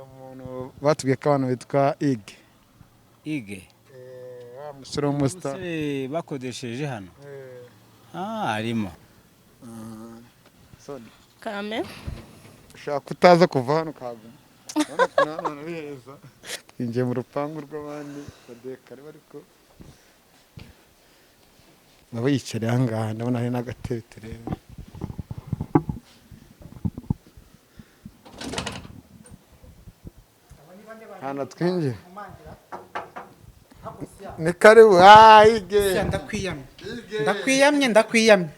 Umuntu batubwiye ko abantu bitwa Ige. Ige. Wa musore w'umustar. Umusore bakodesheje hano. Ah, arimo. Soni. Kame. Ushaka kutaza kuva hano ukahaguma. Urabona ukuntu hano hantu ari heza. Twinjiye mu rupangu rw'abandi baduhe karibu, ariko baba yicariye aha ngaha, ndabona hari n'agatebe turebe. Hano twinjiye. Ni karibu. Ah, Ige. Ndakwiyamye. Ige. Ndakwiyamye, ndakwiyamye.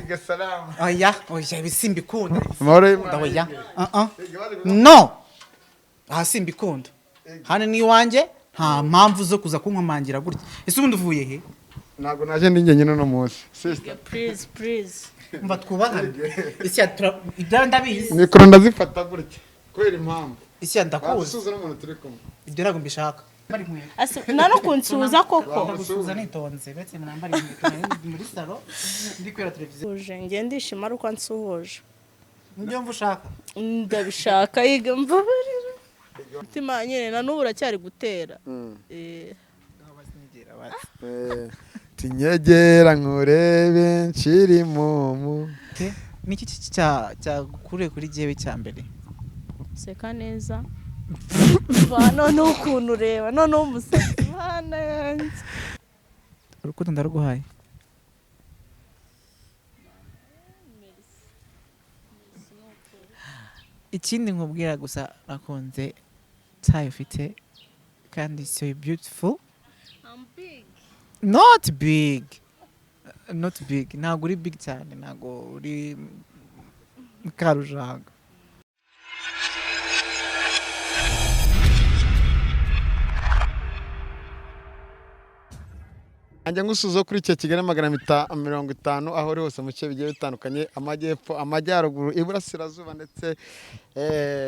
Ige, salamu. Oya, oya, ibi simbikunda. Amahoro y'Imana. Oya, uh -uh. Ige, bari No, aha simbikunda. Hano ni iwanjye, nta mpamvu zo kuza kunkomangira gutya. Ese ubundi uvuye he? Ntabwo naje ndi njyenyine uno munsi. Sister. Please, please. Mva twubahane. Isi ya ibyawe ndabizi. Mikoro ndazifata gutya kubera impamvu. Isi ya ndakuzi. Wasuhuza n'umuntu turi kumwe. Ibyo ntabwo mbishaka. Mbara inkweto. Nta no kunsuhuza koko. Ndagusuhuza nitonze, uretse mwambara inkweto, nari ndi muri salo ndi kureba televiziyo. Nsuhuje, njye ndishima ari uko ansuhuje. Nibyo mva ushaka. Ndabishaka Yiga, mbabarira. Umutima nyine na n'ubu uracyari gutera. Tinyegera nkurebe nshiri mumu. Niki cyagukuriye kuri jyewe cya mbere? Seka neza. Va noneho ukuntu ureba, noneho umusatsi, Mana yanjye. Urukundo ndaruguhaye. Ikindi nkubwira gusa, nakunze tayo ufite kandi so beautiful. I'm big. Not big, not big, ntabwo uri big cyane, ntabwo uri Mukarujanga. Njya ngusuhuza kuri icyo Kigali 550, aho uri hose mu bice bigiye bitandukanye, amajyepfo, amajyaruguru, iburasirazuba ndetse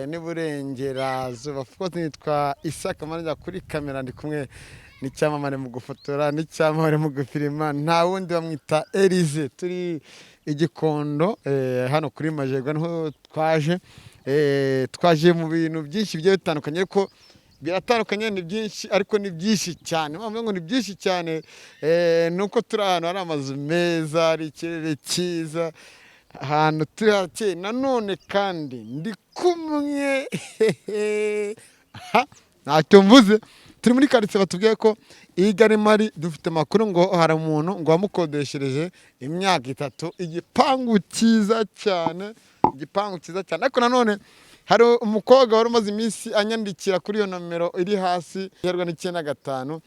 n'iburengerazuba. Of course nitwa Isaka Manager, kuri kamera ndi kumwe n'icyamamare mu gufotora n'icyamamare mu gufilima, nta wundi bamwita Elize. Turi i Gikondo, hano kuri Majerwa niho twaje. Twaje mu bintu byinshi bigiye bitandukanye, ariko biratandukanye, ni byinshi ariko ni byinshi cyane. Mpamvu ngo ni byinshi cyane, ni uko turi ahantu hari amazu meza, hari ikirere cyiza, ahantu turi hakeye. Nanone kandi ndi kumwe. Ha, ntacyo mvuze. Turi muri karitsiye batubwiye ko iyi mari dufite amakuru ngo hari umuntu ngo wamukodeshereje imyaka 3, igipangu cyiza cyane, igipangu cyiza cyane. Ariko nanone hari umukobwa wari umaze iminsi anyandikira kuri iyo nomero iri hasi iherwa n'95,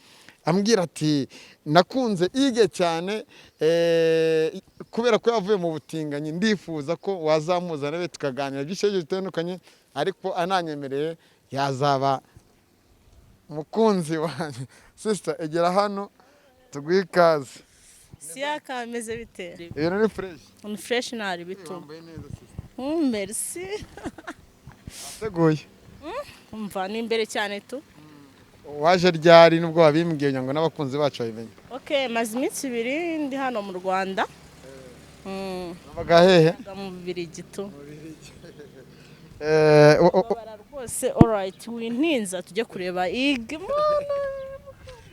ambwira ati nakunze Ige cyane, kubera ko yavuye mu butinganyi, ndifuza ko wazamuzana be tukaganira byinshi bitandukanye, ariko ananyemereye yazaba umukunzi wanjye. Sister, egera hano tuguhe ikaze. Siyaka, ameze bite? Ibintu ni fresh. Ni fresh, ntari bitu. Wambaye neza, sister. Merci. Wateguye. Umva, ni imbere cyane tu. Waje ryari nubwo wabimbwiye ngo n'abakunzi bacu babimenye? Okay, maze iminsi 2 ndi hano mu Rwanda. Wabaga hehe? Nga mu Bubiligi tu. Eh, Babara rwose, alright, wintinza tujye kureba Ige. Mana.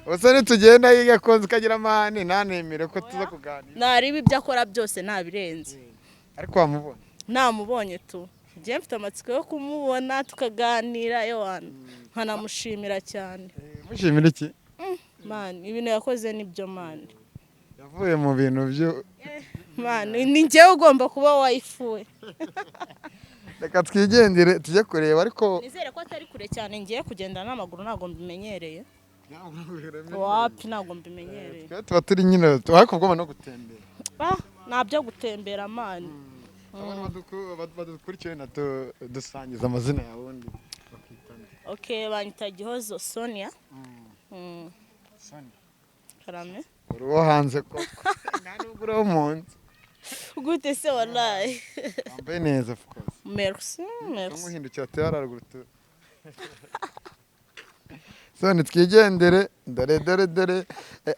Ubuse nitugenda yiga konzi ukagira amahane ntanemere ko tuza kuganira. Nareba ibyo akora byose ntabirenze. Ariko wamubona. Namubonye tu. Njye mfite amatsiko yo kumubona tukaganira, ewana. Nkanamushimira cyane. Mushimira iki? Man, ibintu yakoze nibyo, man. Yavuye mu bintu byo Man, ni njyewe ugomba kuba wayifuwe. Reka twigendere tujye kureba, ariko Nizere ko atari kure cyane, ngiye kugenda n'amaguru, ntabwo mbimenyereye. Wapi, ntabwo mbimenyereye. Twe tuba turi nyine ariko ugomba no gutembera. Ah, ntabyo gutembera, man. Abantu badukurikiye na dusangiza amazina yawe ubundi bakitana. Okay, banyita Gihozo Sonia. Karame. Uri uwo hanze koko, nta nubwo uri uwo mu nzu. Gute se wallahi. Wambaye neza, of course. Merci, merci. Tumuhindukira tuye haruguru tu. Soni, twigendere, dore dore dore.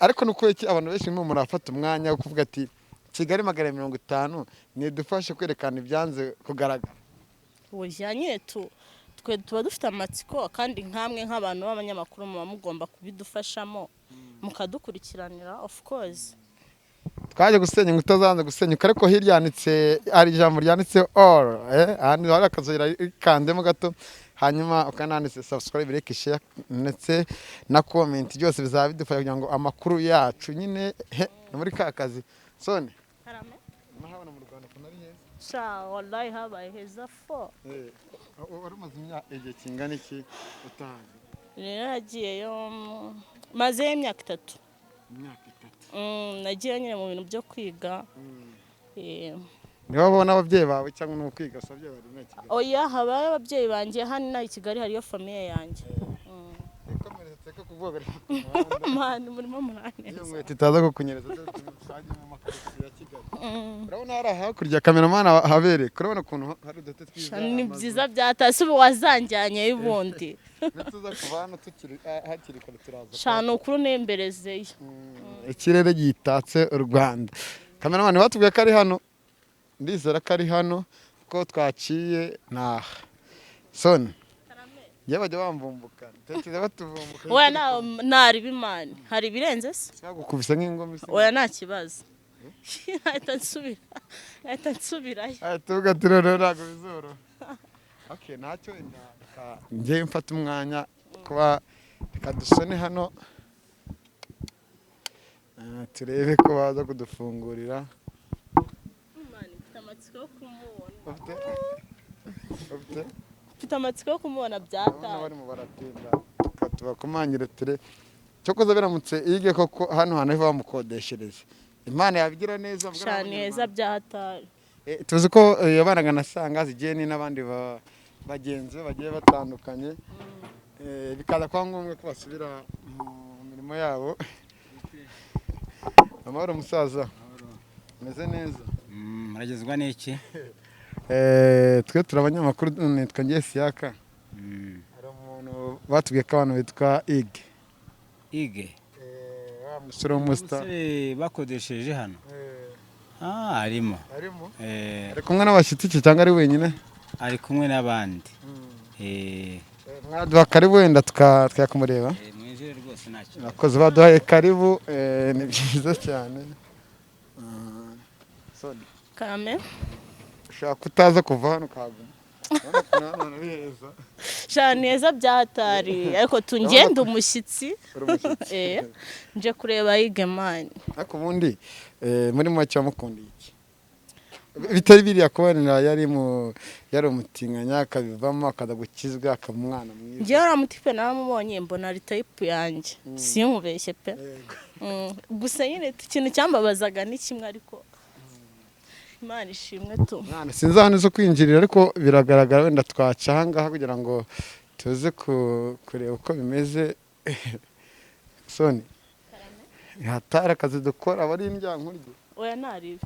Ariko nuko iki abantu benshi mwe murafata umwanya wo kuvuga ati Kigali 550 nidufashe kwerekana ibyanze kugaragara. Oya nyine tu. Twe tuba dufite amatsiko, kandi nkamwe nk'abantu b'abanyamakuru muba mugomba kubidufashamo, mukadukurikiranira, of course. Twaje gusenya inkuta zanze gusenyuka, ariko hirya handitse, hari ijambo ryanditse all, ahandi hari akazogera, ikandemo gato, hanyuma ukananditse subscribe, like, share ndetse na comment. Byose bizaba bidufasha kugira ngo amakuru yacu nyine he ni muri ka kazi sone. Karame. Murahabona mu Rwanda ukuntu ari heza? Sha, wallahi habaye heza fo. Wari umaze imyaka, igihe kingana iki utahazi? Rero nagiyeyo mazeyo imyaka 3. Imyaka 3? Nagiyeyo nyine mu bintu byo kwiga. Niba babona ababyeyi bawe cyangwa ni ukwiga se, ababyeyi bari muri Kigali? Oya, habayo ababyeyi banjye hano inaha i Kigali, hariyo famille yanjye. Ikomereze, tureke kuvuga ku muhanda. Mani murimo Iyo muraneza. nkweto itaza kukunyereza, twagiye mu makaritsiye ya Kigali. Urabona hari hakurya, kameramani habereka, urabona ukuntu hari uduti twiza? Ni Amazu. byiza byatase, ubu wazanjyanyeyo ubundi. Nituza kuva hano tukiri hakiri kare turaza. Sha, ni ukuri unemberezeyo. Ikirere gitatse u Rwanda. Kameramani batubwiye ko ari hano, ndizera ko ari hano kuko twaciye naha sone njye bajya bamvumbuka, tekereza batuvumbuka. Oya, ntariba imana, hari ibirenze se? Bagukubise nk'ingoma isi. Oya, nta kibazo, nahita nsubirayo. Aya, tuvuga ati noneho ntabwo bizoroha. Okay, ntacyo, reka njye mfata umwanya kuba, reka dusone hano. Turebe ko baza kudufungurira. Mani, mfite amatsiko yo kumubona. Ufite? Mfite amatsiko yo kumubona. Urabona Byataye. Barimo baratinda, reka tubakomangire ture cyokoza biramutse yige koko hano hantu bamukodeshereza, Imana yabigira neza mbwa. Sha, ni heza byataye. Tuzi ko yabanaga na Sangazi Jeni n'abandi bagenzi be bagiye batandukanye. Bikaza kuba ngombwa ko basubira mu mirimo yabo. Amahoro musaza, meze neza? Muragezwa n'iki? Twe turi abanyamakuru, nitwa ngiye Siyaka. Hari umuntu batubwiye ko abantu bitwa Ige. Ige? Wa musore w'umustar. Umusore bakodesheje hano? Ah, arimo. Arimo? Eh. Ari kumwe n'abashyitsi ki cyangwa ari wenyine? Ari kumwe n'abandi. Mwaduha karibu wenda tukajya kumureba? Mwinjire rwose, nta kibazo. Abakozi baduhaye karibu, ni byiza cyane. Sorry. Karame. Ushobora kutaza kuva hano ukahaguma. Urabona ukuntu hano ari heza. Sha, ni heza byatari, ariko tungende umushyitsi. Uri umushyitsi. Nje kureba Ige mani. Ariko ubundi muri make wamukundiye iki bitari biriya kubonera yari umutinganya akabivamo akaza gukizwa akaba umwana mwiza? Njyewe uriya mutipe naramubonye mbona ari type yanjye, sinkubeshye pe. Gusa nyine ikintu cyambabazaga ni kimwe, ariko Imana ishimwe tu. Mwana, sinzi ahantu zo kwinjirira, ariko biragaragara wenda twaca ahangaha kugira ngo tuze kureba uko bimeze. Soni hatari akazi dukora aba ari indyankurye. Oya, ntaribi,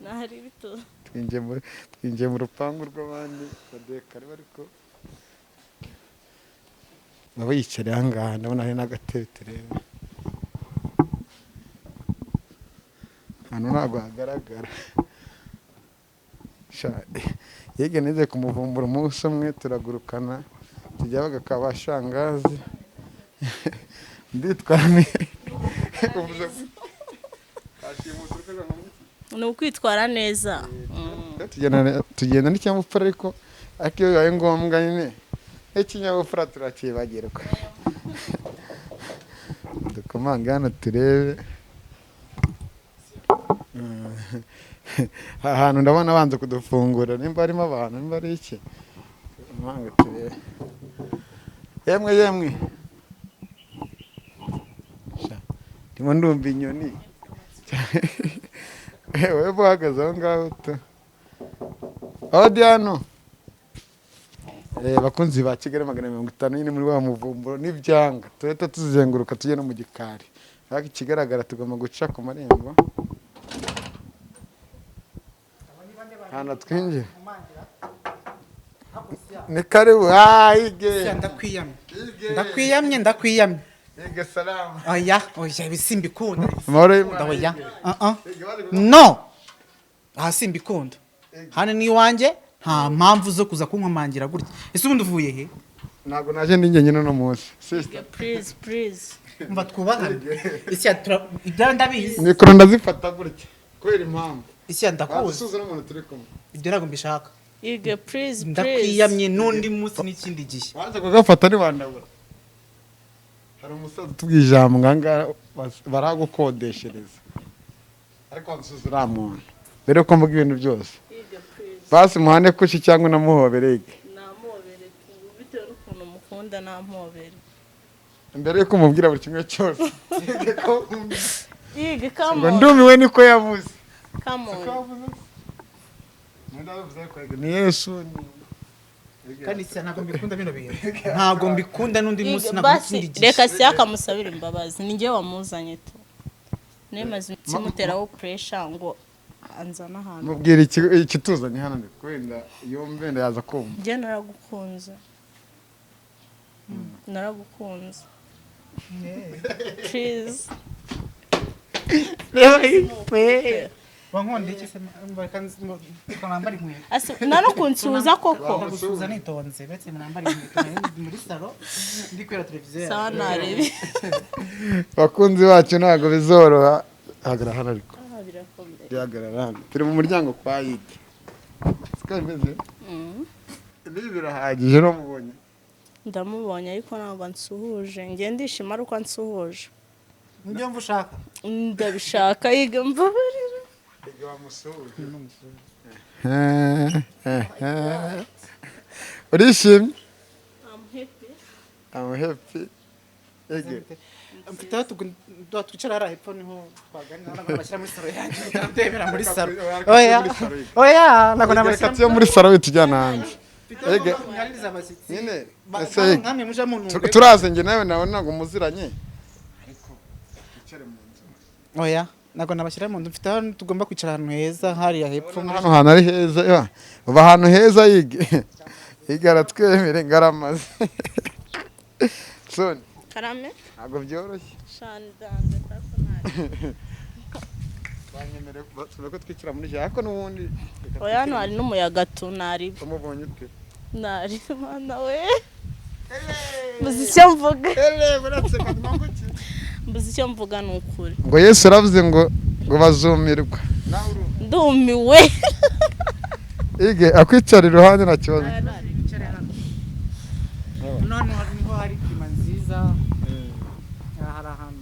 ntaribi tu. Twinjiye mu rupangu rw'abandi, baduhe karibu, ariko baba yicariye ahangaha, ndabona hari n'agatebe. Turebe ahantu ntabwo hagaragara. Sha, yige nize kumuvumbura umunsi umwe turagurukana tujya bagakaba shangazi nditwara ni uvuze. Ni ukwitwara neza. Tugenda n'ikinyabupfura, ariko iyo bibaye ngombwa nyine n'ikinyabupfura turakibagirwa. Dukomange hano turebe. Aha hantu ndabona banze kudufungura, nimba harimo abantu, nimba ari iki. Dukomange turebe. Yemwe yemwe! Sha, ndimo ndumva inyoni. Wowe uhagaze aho ngaho tu aho Diano. Bakunzi ba Kigali 150, nyine muri wa muvumburo n'ibyanga tuhita tuzenguruka tujye no mu gikari, ariko ikigaragara tugomba guca ku marembo hano twinjire. Ni karibu ige. Ndakwiyamye. Ige. Ndakwiyamye, ndakwiyamye. Ige, salamu. Oya oya, ibi simbikunda. Amahoro y'Imana. Oya, uh -uh. No, aha simbikunda, hano ni iwanjye. Nta Nta mpamvu zo kuza kunkomangira gutya. Ese ubundi uvuye he? Ntabwo naje ndi njyenyine uno munsi, sister. Please, please. Mva, twubahane. Isi ibyawe ndabizi. Mikoro ndazifata gutya kubera impamvu. Isi ndakuzi. Wasuhuza n'umuntu turi kumwe. Ibyo ntabwo mbishaka. Ige, please, please. Ndakwiyamye n'undi munsi n'ikindi gihe. Waje kugafata ntiwandabura. Hari umusaza utubwiye ijambo ngahangaha, baragukodeshereza, ariko wasuhuza uriya muntu mbere yuko mvuga ibintu byose. Ige, please. Basi muhane kuki cyangwa unamuhobere, Ige. Namuhobere tu, bitewe n'ukuntu mukunda namuhobere. Mbere yuko umubwira buri kimwe cyose. Ige ko Ige, come ngo on. ndumiwe niko yavuze. Come on. Ni Yesu ni Kandi isi ntabwo mbikunda bino bintu, ntabwo mbikunda n'undi munsi, Ige, ntabwo basi n'ikindi gihe. reka siyaka musabire imbabazi, ni njye wamuzanye tu, nemaze kimuteraho pressure ngo anzane ahantu. Mubwira ikituzanye hano, ndi wenda yumve, wenda yaza kumva. Njye naragukunze, naragukunze, please. Wankunda iki se? Reka nambare inkweto. Nta no kunsuhuza koko? Ndagusuhuza nitonze, uretse nambare inkweto. Nari ndi muri salo ndi kubera televiziyo. Sawa, narebe. Bakunzi bacu, ntabwo bizoroha. Hagarara hano ariko. Ah, birakomeye. Gihagarara hano, turi mu muryango kwa Yige, siko bimeze? Ibi birahagije, n'umubonye. Ndamubonye ariko ntabwo ansuhuje. Njye ndishima ari uko ansuhuje. Nibyo mva ushaka? Ndabishaka, yiga, mbabarira. Yige wamusuhuje. Urishimye? I'm happy. I'm happy. Yige. Mfite aho twicara hariya hepfo, niho twaganira. Ntabwo nabashyira muri salo yanjye, ndebera muri salo. Oya, oya, ntabwo Reka nabashyira. tuyo muri salo witujyana hanze. Mfite aho Ege. nganiriza abashyitsi. Nyine ese Yige, Nkamwe muje muntunge. Turaze njye nawe, nawe ntabwo muziranye, ariko wicare mu nzu. Oya, ntabwo nabashyira mu nzu. Mfite aho tugomba kwicara ahantu heza hariya hepfo. Hano hantu ari heza, ya. Uba ahantu heza. Yige, Yige aratwemere ngaramaze soni. Karame. Ntabwo byoroshye. Shani dande tako nari. Banyemereye basubira ko twicara muri jardin, ariko n'ubundi reka. Oya, hano hari n'umuyaga tu, nari. Umubonye ute? Nari, mana we, mbuze icyo mvuga. Ele buretse ngo iki? Mbuze icyo mvuga, ni ukuri. Ngo Yesu yaravuze ngo bazumirwa. Nawe urumva? Ndumiwe. Ige akwicara iruhande, nta kibazo. None niho hari climat nziza. Hari ahantu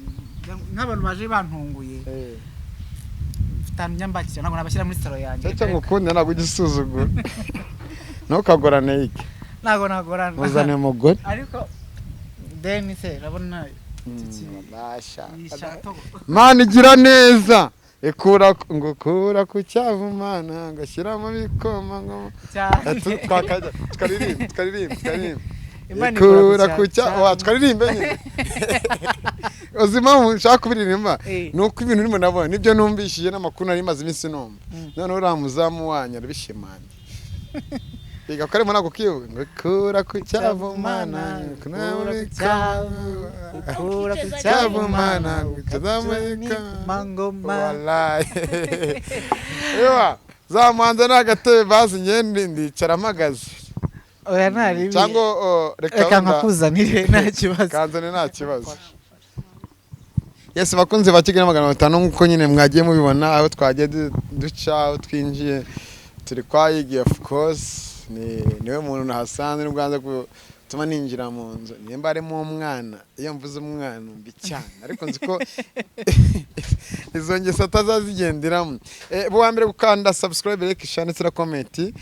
nk'abantu baje bantunguye, mfite ahantu njya mbakira, ntabwo nabashyira muri salo yanjye. Cyo ngukunda, ntabwo ujya usuzugura. Ntukagorane, Ige. Ntabwo nagorana. Muzane umugore. Ariko deni se urabona iki Basha. iyi shato. Mana igira neza, ikura ngo kura ku cyavu, Mana ngo ashyiramo bikoma ngo cyane. Twakajya tukaririmba, tukaririmba, tukaririmba. Imana Ikura ku cyavu, wa tukaririmbe nyine. Uzi impamvu nshaka kubiririmba? Eh. Ni uko ibintu urimo nabona nibyo numvishije n'amakuru nari maze iminsi numva. Noneho uriya muzamu wanyu arabishimangira. Biga ko arimo ntabwo kibuka ngo kura ku cyavu, Mana, Kura ku cyavu, kura ku cyavu, Mana, mangoma. Wallahi. Ewa, zamuhanze ni agatebe, basi ngende ndicara mpagaze. Oya, ntari. Cyangwa oh, reka reka wenda nkakuzanire, nta kibazo. Kanzane, nta kibazo. Yes, bakunzi ba Kigali 500, nk'uko nyine mwagiye mubibona aho twagiye duca, aho twinjiye, turi kwa Yigi. Of course ni niwe muntu nahasanze n'ubwanza gutuma ninjira mu nzu. Nimba harimo umwana, iyo mvuze umwana mbi cyane, ariko nzi ko izo ngeso atazazigenderamo. Buwa mbere gukanda subscribe, like, share ndetse na comment,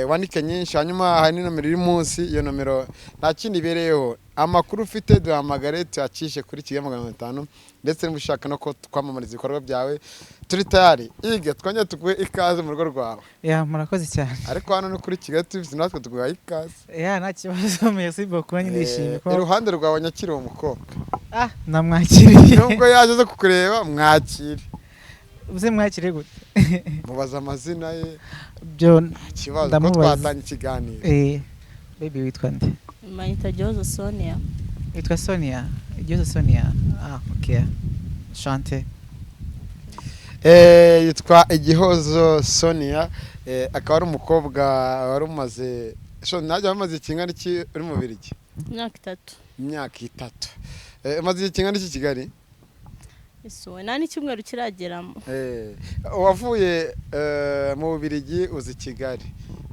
wandike nyinshi. Hanyuma hari n'inomero iri munsi. Iyo nomero nta kindi ibereyeho, amakuru ufite duhamagare tuyacishe kuri Kigali 500. Ndetse niba ushaka no ko twamamariza ibikorwa byawe, turi tayari. Iga, twongere tuguhe ikaze mu rugo rwawe. Ya, murakoze cyane. Ariko hano ni kuri Kigali TV, natwe tuguhaye ikaze. Ya, nta kibazo, merci beaucoup, nanjye ndishimye ko Iruhande rwawe nyakiri uwo mukobwa. Ah, namwakiriye. Nubwo yaje aza kukureba, mwakire. Uze mwakire gute? Mubaza amazina ye. Byo Nta kibazo ko Ndamubaza. twatanga ikiganiro. Baby, witwa nde? Mayita Gihozo Sonia. Witwa Sonia? Gihozo Sonia, ah, okay, chante. Yitwa Igihozo Sonia. Akaba ari umukobwa wari umaze, so najya bamaze ikingana iki uri mu Bubiligi? Imyaka 3. Imyaka 3. Umaze igihe kingana iki i Kigali? Isuwe nta n'icyumweru kirageramo. Wavuye mu Bubiligi uza i Kigali,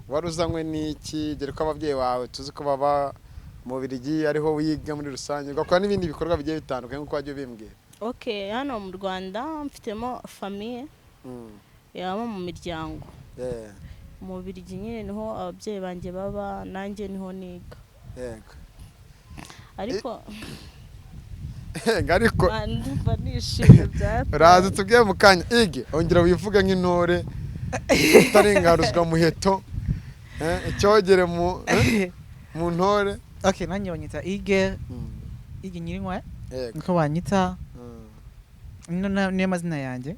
wari uzanywe n'iki? Dore ko ababyeyi bawe tuzi ko baba mu Bubiligi, ariho wiga muri rusange, ugakora n'ibindi bikorwa bigiye bitandukanye nk'uko wajya ubimbwira. Okay, hano mu Rwanda mfitemo famille yaba mu miryango. Mu Bubiligi nyine niho ababyeyi banjye baba, nanjye niho niga. Ariko Ariko ndumva nishimye bya uraza tubwiye mu kanya. Ige, ongera wivuge nk'intore utaringaruzwa muheto, icyogere mu ntore. Okay, nanjye banyita Ige, Ige Nyirinkwaya. Niko banyita. Niyo mazina yanjye.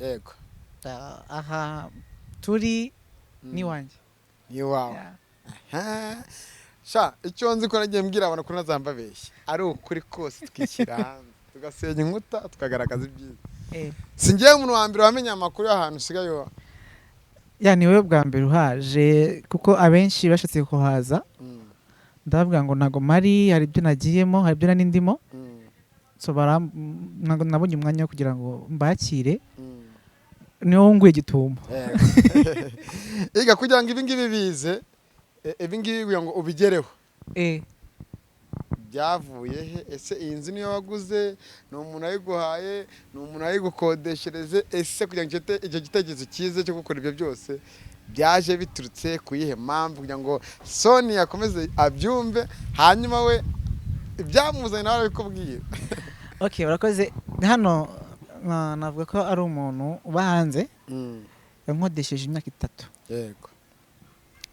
Aha turi n'iwanjye. Ni iwawe. Sha, icyo nzi ko nagiye mbwira abantu ko ntazambabeshya ari ukuri kose, tukishyira hanze, tugasenya inkuta, tukagaragaza ibyiza. Si njyewe umuntu wa mbere wamenye amakuru y'ahantu usigaye uba. Ya, ni wowe bwa mbere uhaje, kuko abenshi bashatse kuhaza ndavuga ngo ntago mari, hari ibyo nagiyemo, hari ibyo nari ndimo. So ntago nabonye umwanya wo kugira ngo mbakire. Niwo nguye gitumo. Iga, kugira ngo ibi ngibi bize, ibi ngibi kugira ngo ubigereho, byavuye he? Ese iyi nzu niyo waguze? Ni umuntu wayiguhaye? Ni umuntu wayigukodeshereze? Ese kugira ngo icyo gitekerezo cyiza cyo gukora ibyo byose byaje biturutse ku yihe mpamvu? Kugira ngo Soni akomeze abyumve, hanyuma we ibyamuzanye nawe arabikubwira. Okay, urakoze. Hano navuga ko ari umuntu uba hanze yankodesheje imyaka 3.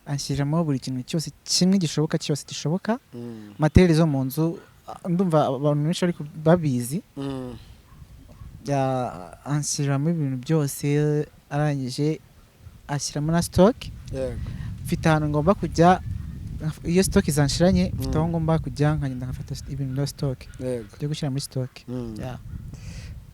Anshyiramo buri kintu cyose kimwe gishoboka, cyose gishoboka. Matériel zo mu nzu, ndumva abantu benshi ariko babizi. Anshyiramo ibintu byose, arangije ashyiramo na stock. Mfite ahantu ngomba kujya iyo stock zanshiranye, mfite aho ngomba kujya nkagenda nkafata ibintu bya stock byo gushyira muri stock.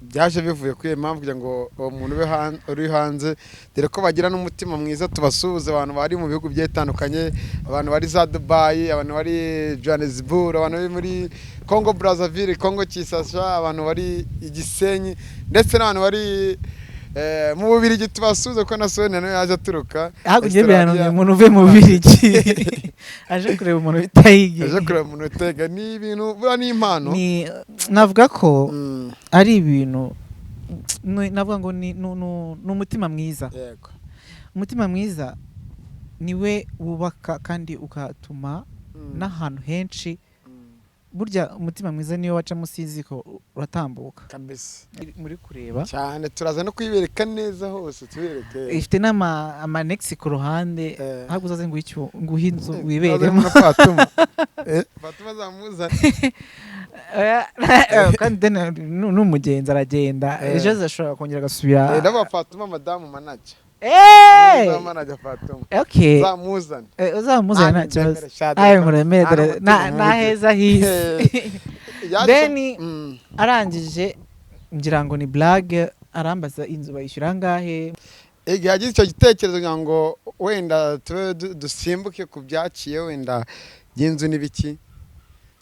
Byaje bivuye kuri iyo mpamvu, kugira ngo uwo muntu ube uri hanze, dore ko bagira n'umutima mwiza. Tubasuhuze abantu bari mu bihugu bigiye bitandukanye, abantu bari za Dubai, abantu bari Johannesburg, abantu bari muri Congo Brazzaville, Congo Kinshasa, abantu bari i Gisenyi, ndetse n'abantu bari mu Bubiligi. Tubasuhuze ko na Sonia nawe yaje aturuka Hakurya y'ibihano. Australia. Umuntu uvuye mu Bubiligi aje kureba umuntu bita Ige. Aje kureba umuntu utega, ni ibintu buriya ni impano. Ni navuga ko ari ibintu navuga ngo ni umutima mwiza. Umutima mwiza niwe wubaka kandi ugatuma n'ahantu henshi. Burya umutima mwiza niyo waca munsi y'iziko uratambuka. Kabisa. Muri kureba. Cyane, turaza no kuyibereka neza hose, tubereke. Ifite n'ama annexe ku ruhande. Ahubwo uzaze nguhe inzu Turaza wiberemo. na Fatuma. Fatuma azamuzane. Oya, kandi then n'umugenzi aragenda, ejo azashobora kongera agasubira. Ndavuga Fatuma madamu manager. Manager Fatuma. Okay. Uzamuzane. Uzamuzane nta Nanjye kibazo. ndemere, sha, Ayo nkuremere, nta dore n'umutima n'aheza hisi. Then arangije ngira ngo ni blague, arambaza inzu bayishyura angahe. Igihe yagize icyo gitekerezo kugira ngo wenda tube dusimbuke ku byaciye wenda by'inzu n'ibiki,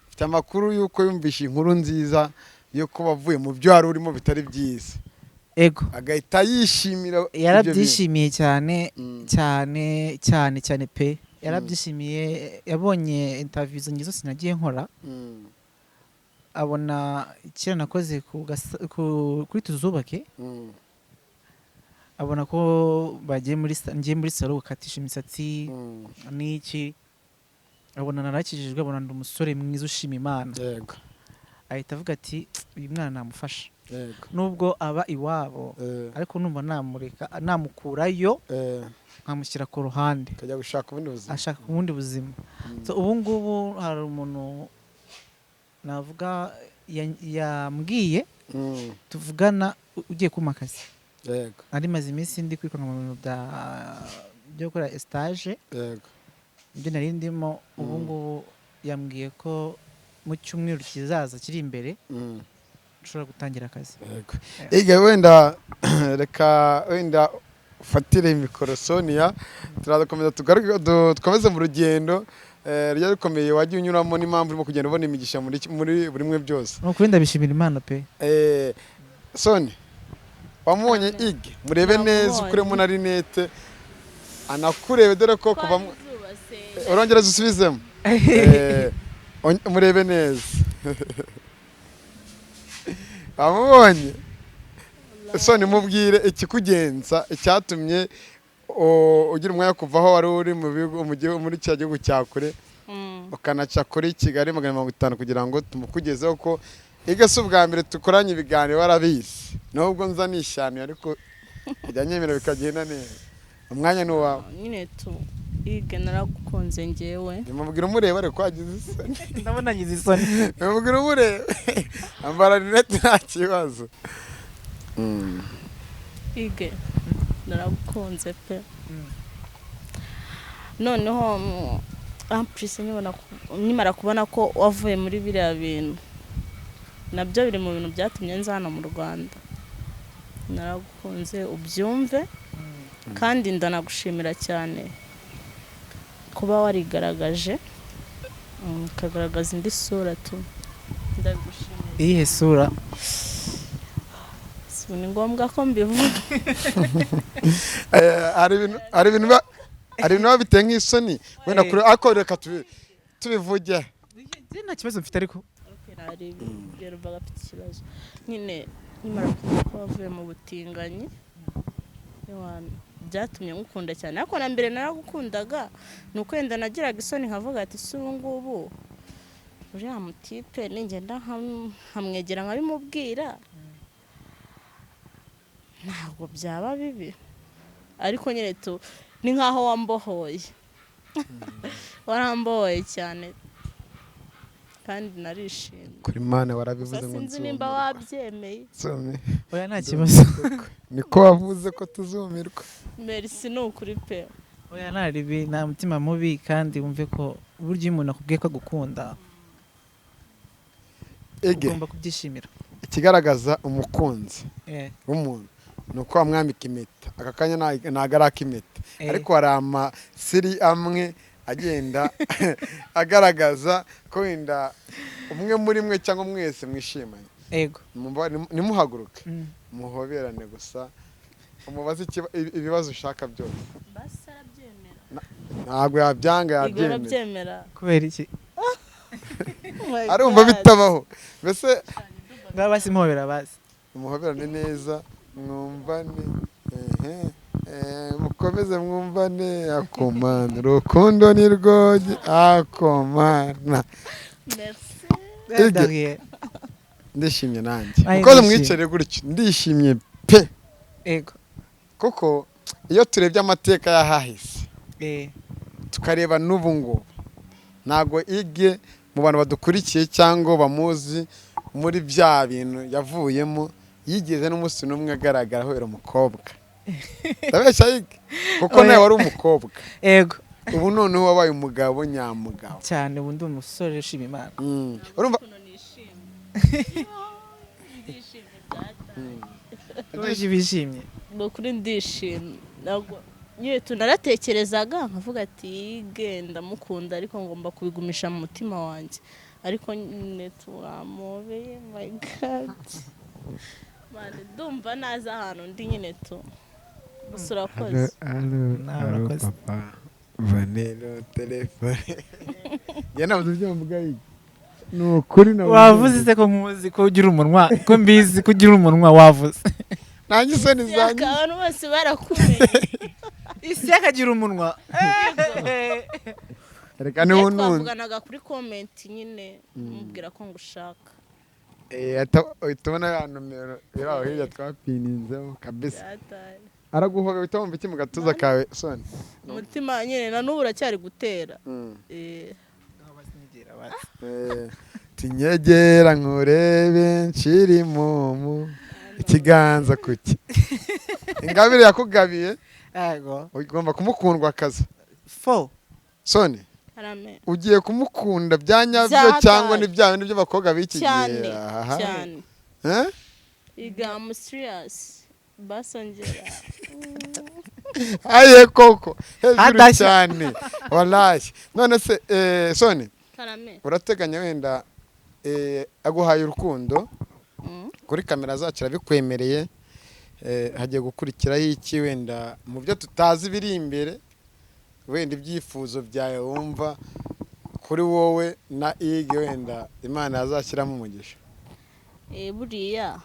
mfite amakuru y'uko yumvishe inkuru nziza y'uko wavuye mu byo wari urimo bitari byiza, Ego. agahita yishimira ibyo bintu. Yarabyishimiye cyane, cyane cyane cyane pe, yarabyishimiye. Yabonye interview zanjye zose nagiye nkora, abona kera nakoze kuri Tuzubake, abona ko bagiye muri ngiye muri salon gukatisha imisatsi n'iki, abona narakijijwe, abona ndi umusore mwiza ushima Imana. Ahita avuga ati uyu mwana namufasha, nubwo aba iwabo, ariko numva namureka, namukurayo, nkamushyira ku ruhande, akajya gushaka ubundi buzima. Ashaka ubundi buzima. So ubu ngubu hari umuntu navuga yambwiye tuvugana ugiye kumpa akazi. Nari maze iminsi ndi kwirukanka mu bintu byo gukora stage, ibyo nari ndimo. Ubu ngubu yambwiye ko mu cyumweru kizaza kiri imbere nshobora gutangira akazi. Yego. Iga, wenda reka wenda Ufatire mikoro Sonia, turakomeza tugaruke dukomeze mu rugendo rujya rukomeye wagiye unyuramo n'impamvu urimo kugenda ubona imigisha muri buri mwe byose. Ni ukuri ndabishimira Imana pe. Soni, wamubonye Ige? Murebe neza. Namubonye. Ukuremo na rinete anakurebe, dore ko kuva izuba se. Urongera zisubizemo. Murebe neza. Wamubonye Soni? Mubwire ikikugenza, icyatumye ugira umwanya wo kuva aho wari uri mu bihugu muri cya gihugu cya kure, ukanaca kuri Kigali 150 kugira ngo tumukugezeho, ko Ige si ubwa mbere dukoranye ibiganiro, warabizi, nubwo nza nishanuye ariko bijya nyemera bikagenda neza. Umwanya ni uwawe. Nyine tu, Ige, naragukunze njyewe. Nimubwira umureba, ariko wagize isoni. Ndabona ngize isoni. Nimubwira umureba, ambara rinete, nta kibazo. Ige, naragukunze pe. Noneho en plus nkimara kubona ko wavuye muri biriya bintu, nabyo biri mu bintu byatumye nza hano mu Rwanda. Naragukunze, ubyumve, kandi ndanagushimira cyane kuba warigaragaje, ukagaragaza indi sura tu. Ndabigushimiye. Iyihe sura? Si ni ngombwa ko mbivuga. Hari ibintu biba biteye nk'isoni wenda kure, ariko reka tubivuge. Njye nta kibazo mfite ariko. Hari ibyo numvaga afite ikibazo nyine. Nkimara kumva ko wavuye mu butinganyi, ewana, byatumye ngukunda cyane, ariko na mbere naragukundaga, ni uko wenda nagiraga isoni nkavuga ati: "Si ubu ngubu uriya mutipe ningenda nkamwegera nkabimubwira ntabwo byaba bibi?" Ariko nyine tu ni nkaho wambohoye, warambohoye cyane kandi narishimye. Kuri Mana warabivuze Gusa ngo sinzi nimba nzumirwa. wabyemeye. Nzumirwa. Oya, nta kibazo. Niko wavuze ko tuzumirwa. Merci, ni ukuri pe. Oya, nta ribi, nta mutima mubi, kandi wumve ko burya iyo umuntu akubwiye ko agukunda, Ege, ugomba kubyishimira. Ikigaragaza umukunzi w'umuntu ni uko wamwambika impeta. Aka kanya ntabwo ari ak'impeta, ariko hari amasiri amwe agenda agaragaza ko wenda umwe muri mwe cyangwa mwese mwishimanye. Ntimuhaguruke, muhoberane gusa, umubaze ibibazo ushaka byose. Basi arabyemera. Ntabwo yabyanga. Igor, Yabyemera. Arabyemera. Kubera iki? Oh my Arumva God. bitabaho mbese. Ngaho basi mpobera basi. Muhoberane neza, mwumvane, ehe, mukomeze mwumvane. Akomana urukundo ni rwoge akomana. Merci. Ege. Ndabwiye. Ndishimye nanjye. Ay, Mukoze ndishimye. mwicare gutyo, ndishimye pe. Kuko iyo turebye amateka y'ahahise, tukareba n'ubu ngubu, ntabwo Ige mu bantu badukurikiye cyangwa bamuzi muri bya bintu yavuyemo yigeze n'umunsi n'umwe agaragara ahobera umukobwa. Ndabeshya Ige? Kuko Oya. nawe wari umukobwa. Ego. Ubu noneho wabaye umugabo nyamugabo. Cyane, ubu ndi umusore ushima Imana. Urumva. Ukuntu nishimye, ndishimye byataye. Uje bishimye. Ni ukuri ndishimye. Ntabwo nyine tunaratekerezaga nkavuga ati: "Genda mukunda," ariko ngomba kubigumisha mu mutima wanjye. Ariko nyine turamobeye, my God. Man, ndumva naza ahantu ndi nyine tu. Gusa urakoze. Nawe urakoze. Papa vanero telefone njye ntabwo ibyo mvuga Ige. Ni ukuri nabuze. Wavuze se ko nkuzi ko ugira umunwa, ko mbizi ko ugira umunwa, wavuze. Nanjye isoni zanjye. Abantu bose barakumenye. Isi akagira umunwa. Reka niba ununze. Twavuganaga kuri comment nyine mubwira ko ngushaka. Uhita ubona ya nomero iri aho hirya twapininzeho kabisa. Byataye. Araguhoga, uhita wumva iki mu gatuza kawe, Soni? Umutima nyine na n'ubu uracyari gutera. Tinyegera nkurebe nshiri mumu ikiganza kuki ingabire yakugabiye. Yego. Ugomba kumukundwa akaza. Fo. Soni, Karame. ugiye kumukunda bya nyabyo Byataye. cyangwa ni bya bindi by'abakobwa b'iki Cyane. gihe? Aha. Cyane. Eh? Iga, I'm serious, basongera. Aye koko hejuru Hadashya. cyane wallahi. None se Soni, Karame. urateganya wenda aguhaye urukundo kuri kamera zacu arabikwemereye, hagiye gukurikiraho iki wenda mu byo tutazi biri imbere, wenda ibyifuzo byawe wumva kuri wowe na Ige wenda Imana yazashyiramo umugisha? Buriya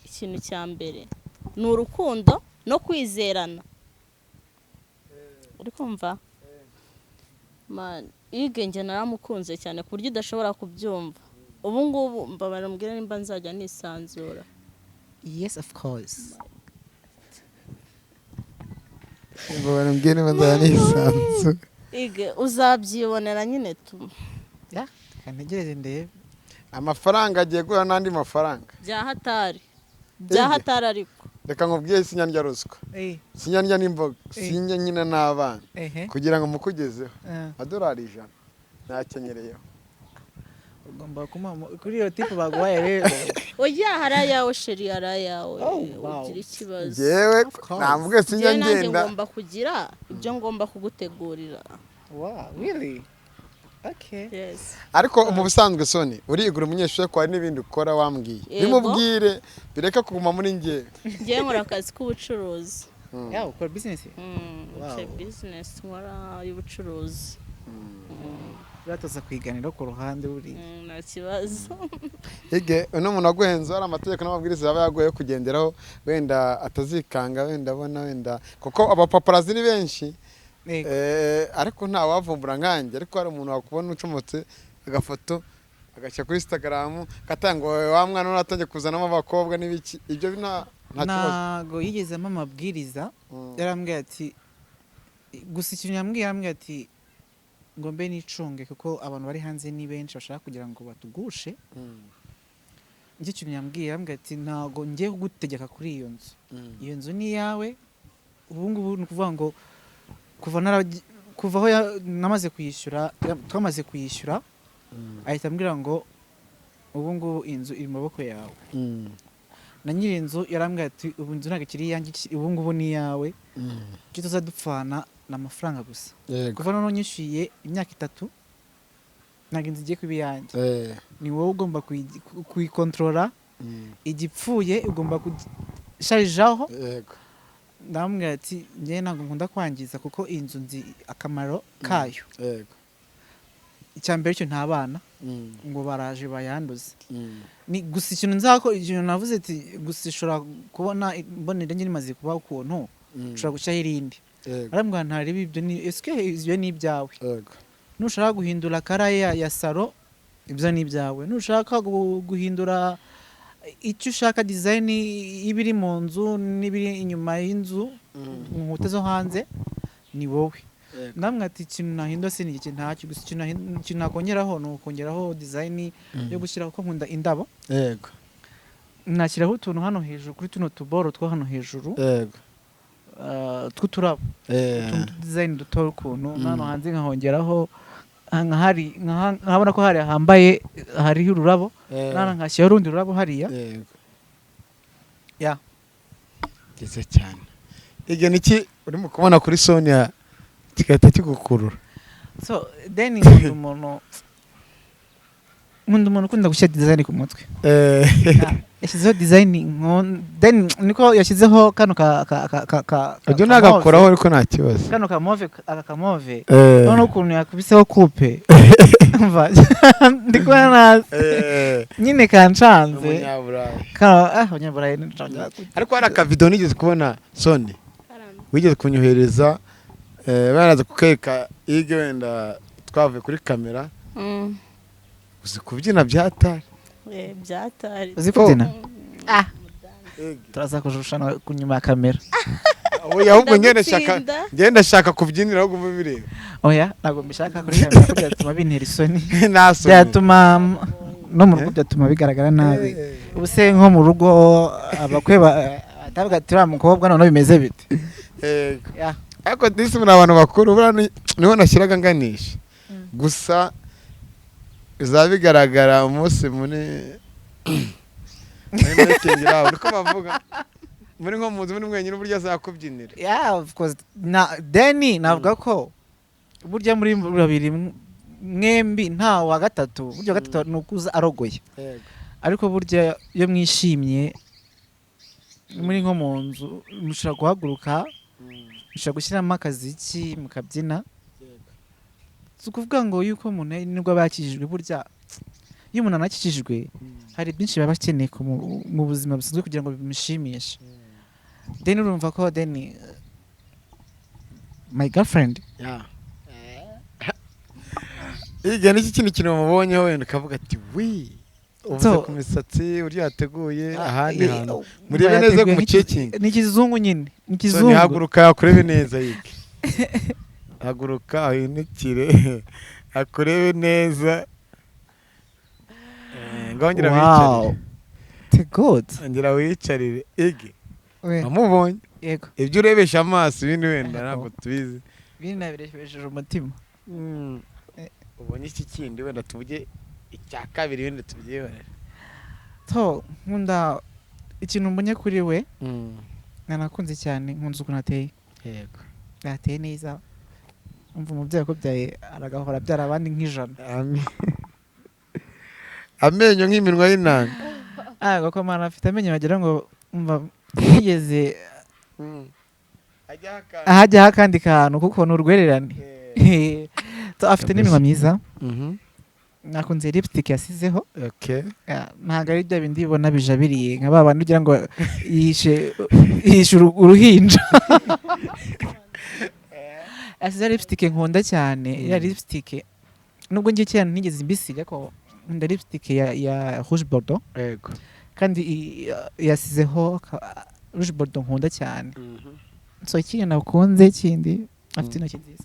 ikintu cya mbere ni urukundo no kwizerana, uri kumva? Man, Ige njye naramukunze cyane ku buryo udashobora kubyumva. Ubu ngubu mbabara mbwira nimba nzajya nisanzura. Yes, of course. Mbabara mbwire niba nzaba nisanzura. Ige uzabyibonera nyine tu. Yeah, reka ntegereze ndebe. Amafaranga agiye guhura n'andi mafaranga. Bya hatari, bya hatari ariko. Reka nkubwiye, sinyandya ruswa, sinyandya n'imboga, sinya nyina n'abana kugira ngo mukugezeho $100 nakenyereyeho. Ugomba kumuha kuri iyo tip baguhaye rero. Oya, hari ayawe chéri, hari ayawe. Oh, wow. Ugira ikibazo? Njyewe Of course. ntabwo sinjya Njyewe nanjye ngenda. ngomba kugira ibyo ngomba kugutegurira. Wow, really? Okay. Yes. Ariko mu busanzwe Soni urigura umunyeshuri ko hari n'ibindi ukora wambwiye. Yego. Bimubwire bireke kuguma muri njye. Njyewe nkora akazi k'ubucuruzi. Yeah, ukora business? Wow. Mfite business nkora y'ubucuruzi. Uratoza kwiganira ku ruhande buriya. Nta kibazo. Ige uno muntu waguhenze hari amategeko n'amabwiriza yaba yaguye yo kugenderaho, wenda atazikanga, wenda abona wenda kuko abapaparazzi ni benshi. Yego. Ariko nta wavumbura nkanjye, ariko hari umuntu wakubona ucomotse agafoto agashyira kuri Instagram katanga wa mwana none atangiye kuzanamo abakobwa n'ibiki, ibyo nta kibazo? Ntago yigezemo amabwiriza. Yarambwiye ati gusa, ikintu yambwiye, yarambwiye ati ngo mbe nicunge kuko abantu bari hanze ni benshi bashaka kugira ngo batugushe. Nicyo kintu yambwiye. Yarambwiye ati ntago ngiye kugutegeka kuri iyo nzu, iyo nzu ni iyawe. Ubu ngubu ni ukuvuga ngo kuva aho namaze kuyishyura, twamaze kuyishyura, ahita ambwira ngo ubu ngubu inzu iri mu maboko yawe. Na nyiri inzu yarambwiye ati ubu inzu ntabwo ikiri iyanjye, ubu ngubu ni iyawe, icyo tuzadupfana ni amafaranga gusa. Kuva noneho nyishyuye imyaka 3, ntabwo inzu igiye kuba iyanjye, ni wowe ugomba kuyikontorora, igipfuye ugomba kusharijaho. Ndamubwira ati njyewe ntabwo nkunda kwangiza kuko inzu nzi akamaro kayo. Icya mbere cyo nta bana ngo baraje bayanduze. Ni gusa ikintu nzako, ikintu navuze ati gusa ishobora kubona mbona irangi rimaze kuba ukuntu, nshobora gushyiraho irindi. Arambwira ntarebe ibyo, ni ese ibyo ni ibyawe, nushaka guhindura color ya salon ibyo ni ibyawe, nushaka guhindura icyo ushaka, design y'ibiri mu nzu n'ibiri inyuma y'inzu, mu nkuta zo hanze, ni wowe. Namwe ati ikintu nahindura se ni iki? Ntacyo. Gusa ikintu nakongeraho ni ukongeraho design yo gushyiraho, ko nkunda indabo, nashyiraho utuntu hano hejuru kuri tuno tuboro two hano hejuru, tw'uturabo, utuntu design duto ukuntu, hano hanze nkahongeraho nkahari nkabona ko hari hambaye hariho ururabo, nana nkashyiraho urundi rurabo hariya. Ya. Byiza cyane. Ibyo ni iki urimo kubona kuri Sonia kigahita kigukurura? So then nkunda umuntu ukunda gushyira design ku mutwe. Yashyizeho design then niko yashyizeho kano ka ka ka ka ka Ibyo ka nagakoraho ariko nta kibazo. Kano ka mauve, aka ka mauve. Noneho ukuntu yakubiseho coupe, umva ndi kubona nazi nyine kancanze. Umunyaburayi. Kano ah, abanyaburayi ni Ariko hari akavido nigeze kubona, Soni, wigeze kunyohereza, baraza kukwereka Ige wenda twavuye kuri kamera. Uzi kubyina byatari. Byatari. Uzi kubyina? Ah. Turaza kujushana ku nyuma ya kamera. Oya, ahubwo ngenda ndashaka Ndagutsinda. ngenda ndashaka kubyinira ahubwo ubireba. Oya, ntabwo mbishaka kuri kamera kuko byatuma bintera isoni. Nta soni. Byatuma no mu rugo byatuma bigaragara nabi. Ubu se nko mu rugo abakwe batavuga ati uriya mukobwa noneho bimeze bite? Yego. Ya. Ariko disi muri abantu bakuru buriya niho nashyiraga nganisha gusa, bizaba bigaragara umunsi muri making love, niko bavuga. Muri nko mu nzu muri mwenyine, uburyo azakubyinira. Yeah, of course. Na then navuga ko burya muri babiri mwembi nta wa gatatu, burya wa gatatu ni ukuza arogoye. Ariko burya iyo mwishimye muri nko mu nzu, mushobora guhaguruka, mushobora gushyiramo akaziki mukabyina. Si ukuvuga ngo yuko umuntu nibwo aba yakijijwe. Burya iyo umuntu anakijijwe, hari byinshi baba akeneye mu buzima busanzwe kugira ngo bimushimishe. Then urumva ko then my girlfriend. Yeah. Igihe n'iki kindi kintu wamubonyeho wenda ukavuga ati wi uvuze ku misatsi, uburyo yateguye ahandi hantu murebe neza yateguye ku mucekingi. Ni ikizungu nyine, ni So, ikizungu. Ntihaguruka akurebe neza, yige haguruka ahinukire akurebe neza. Ngaho ngira Wow. wicarire. The good. Ngira wicarire ige. We, wamubonye? Yego. Ibyo urebesha amaso, ibindi wenda Yego. ntabwo tubizi. Ibindi nabirebesheje umutima. Ubonye iki kindi, wenda tuvuge icya kabiri, ibindi tubyihorere. So nkunda ikintu mbonye kuri we, nanakunze cyane, nkunze ukuntu ateye. Ateye neza. Umva, umubyeyi akubyaye aragahora abyara abandi nk'ijana. Amenyo nk'iminwa y'inanga. Ah, kuko mana afite amenyo wagira ngo, umva, yigeze ahajyaho akandi kantu kuko ni urwererane. So, afite n'iminwa myiza. Nakunze lipstick yasizeho. Ah, ntabwo ari bya bindi ubona bijabiriye nka ba bandi ugira ngo yishe uruhinja. Yasizeho lipstick nkunda cyane. Iriya lipstick, nubwo ngiye kera ntigeze mbisiga, ariko nkunda lipstick ya rouge bordeaux. Kandi yasizeho rouge bordeaux nkunda cyane. So ikindi nakunze kindi, afite intoki nziza.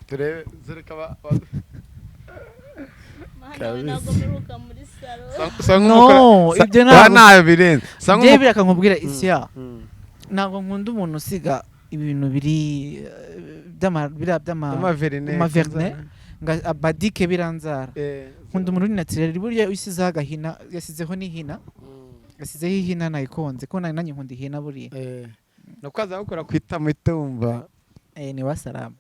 Turebe zereka Mana we, ntabwo mperuka muri salo. Sa No, nk'umukora ibyo ntabwo ntayo birenze, sa Njyewe nk'umukora. bireka nkubwira isya, ntabwo nkunda umuntu usiga ibintu biri biriya by'ama amaverine. Amaverine. Ngo abadike biranzara. Nkunda umuntu uri naturel. Burya iyo usizeho agahina, yasizeho n'ihina, yasizeho ihina nayikunze ko nanjye nkunda ihina buriya. Nuko aza gukora ku itama uhita wumva. Ni wasalamu.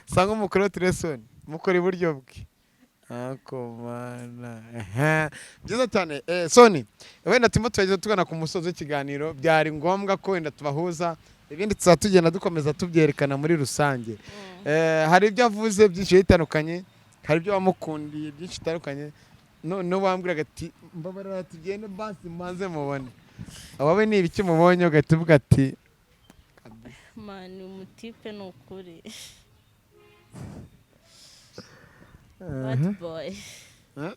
Sa nk'umukuru wa tiresoni mukora iburyo bwe. Ako mana. Ehe. Byiza cyane. Soni, wenda turimo turagenda tugana ku musozi w'ikiganiro. Byari ngombwa ko wenda tubahuza, ibindi tuzaba tugenda dukomeza tubyerekana muri rusange. Hari ibyo avuze byinshi bitandukanye, hari ibyo wamukundiye byinshi bitandukanye. Noneho wambwiraga ati mbabarira tugende basi mbanze mubone wowe ni ibiki mubonye ugahita uvuga ati Man, umutipe ni ukuri bad boy. Huh?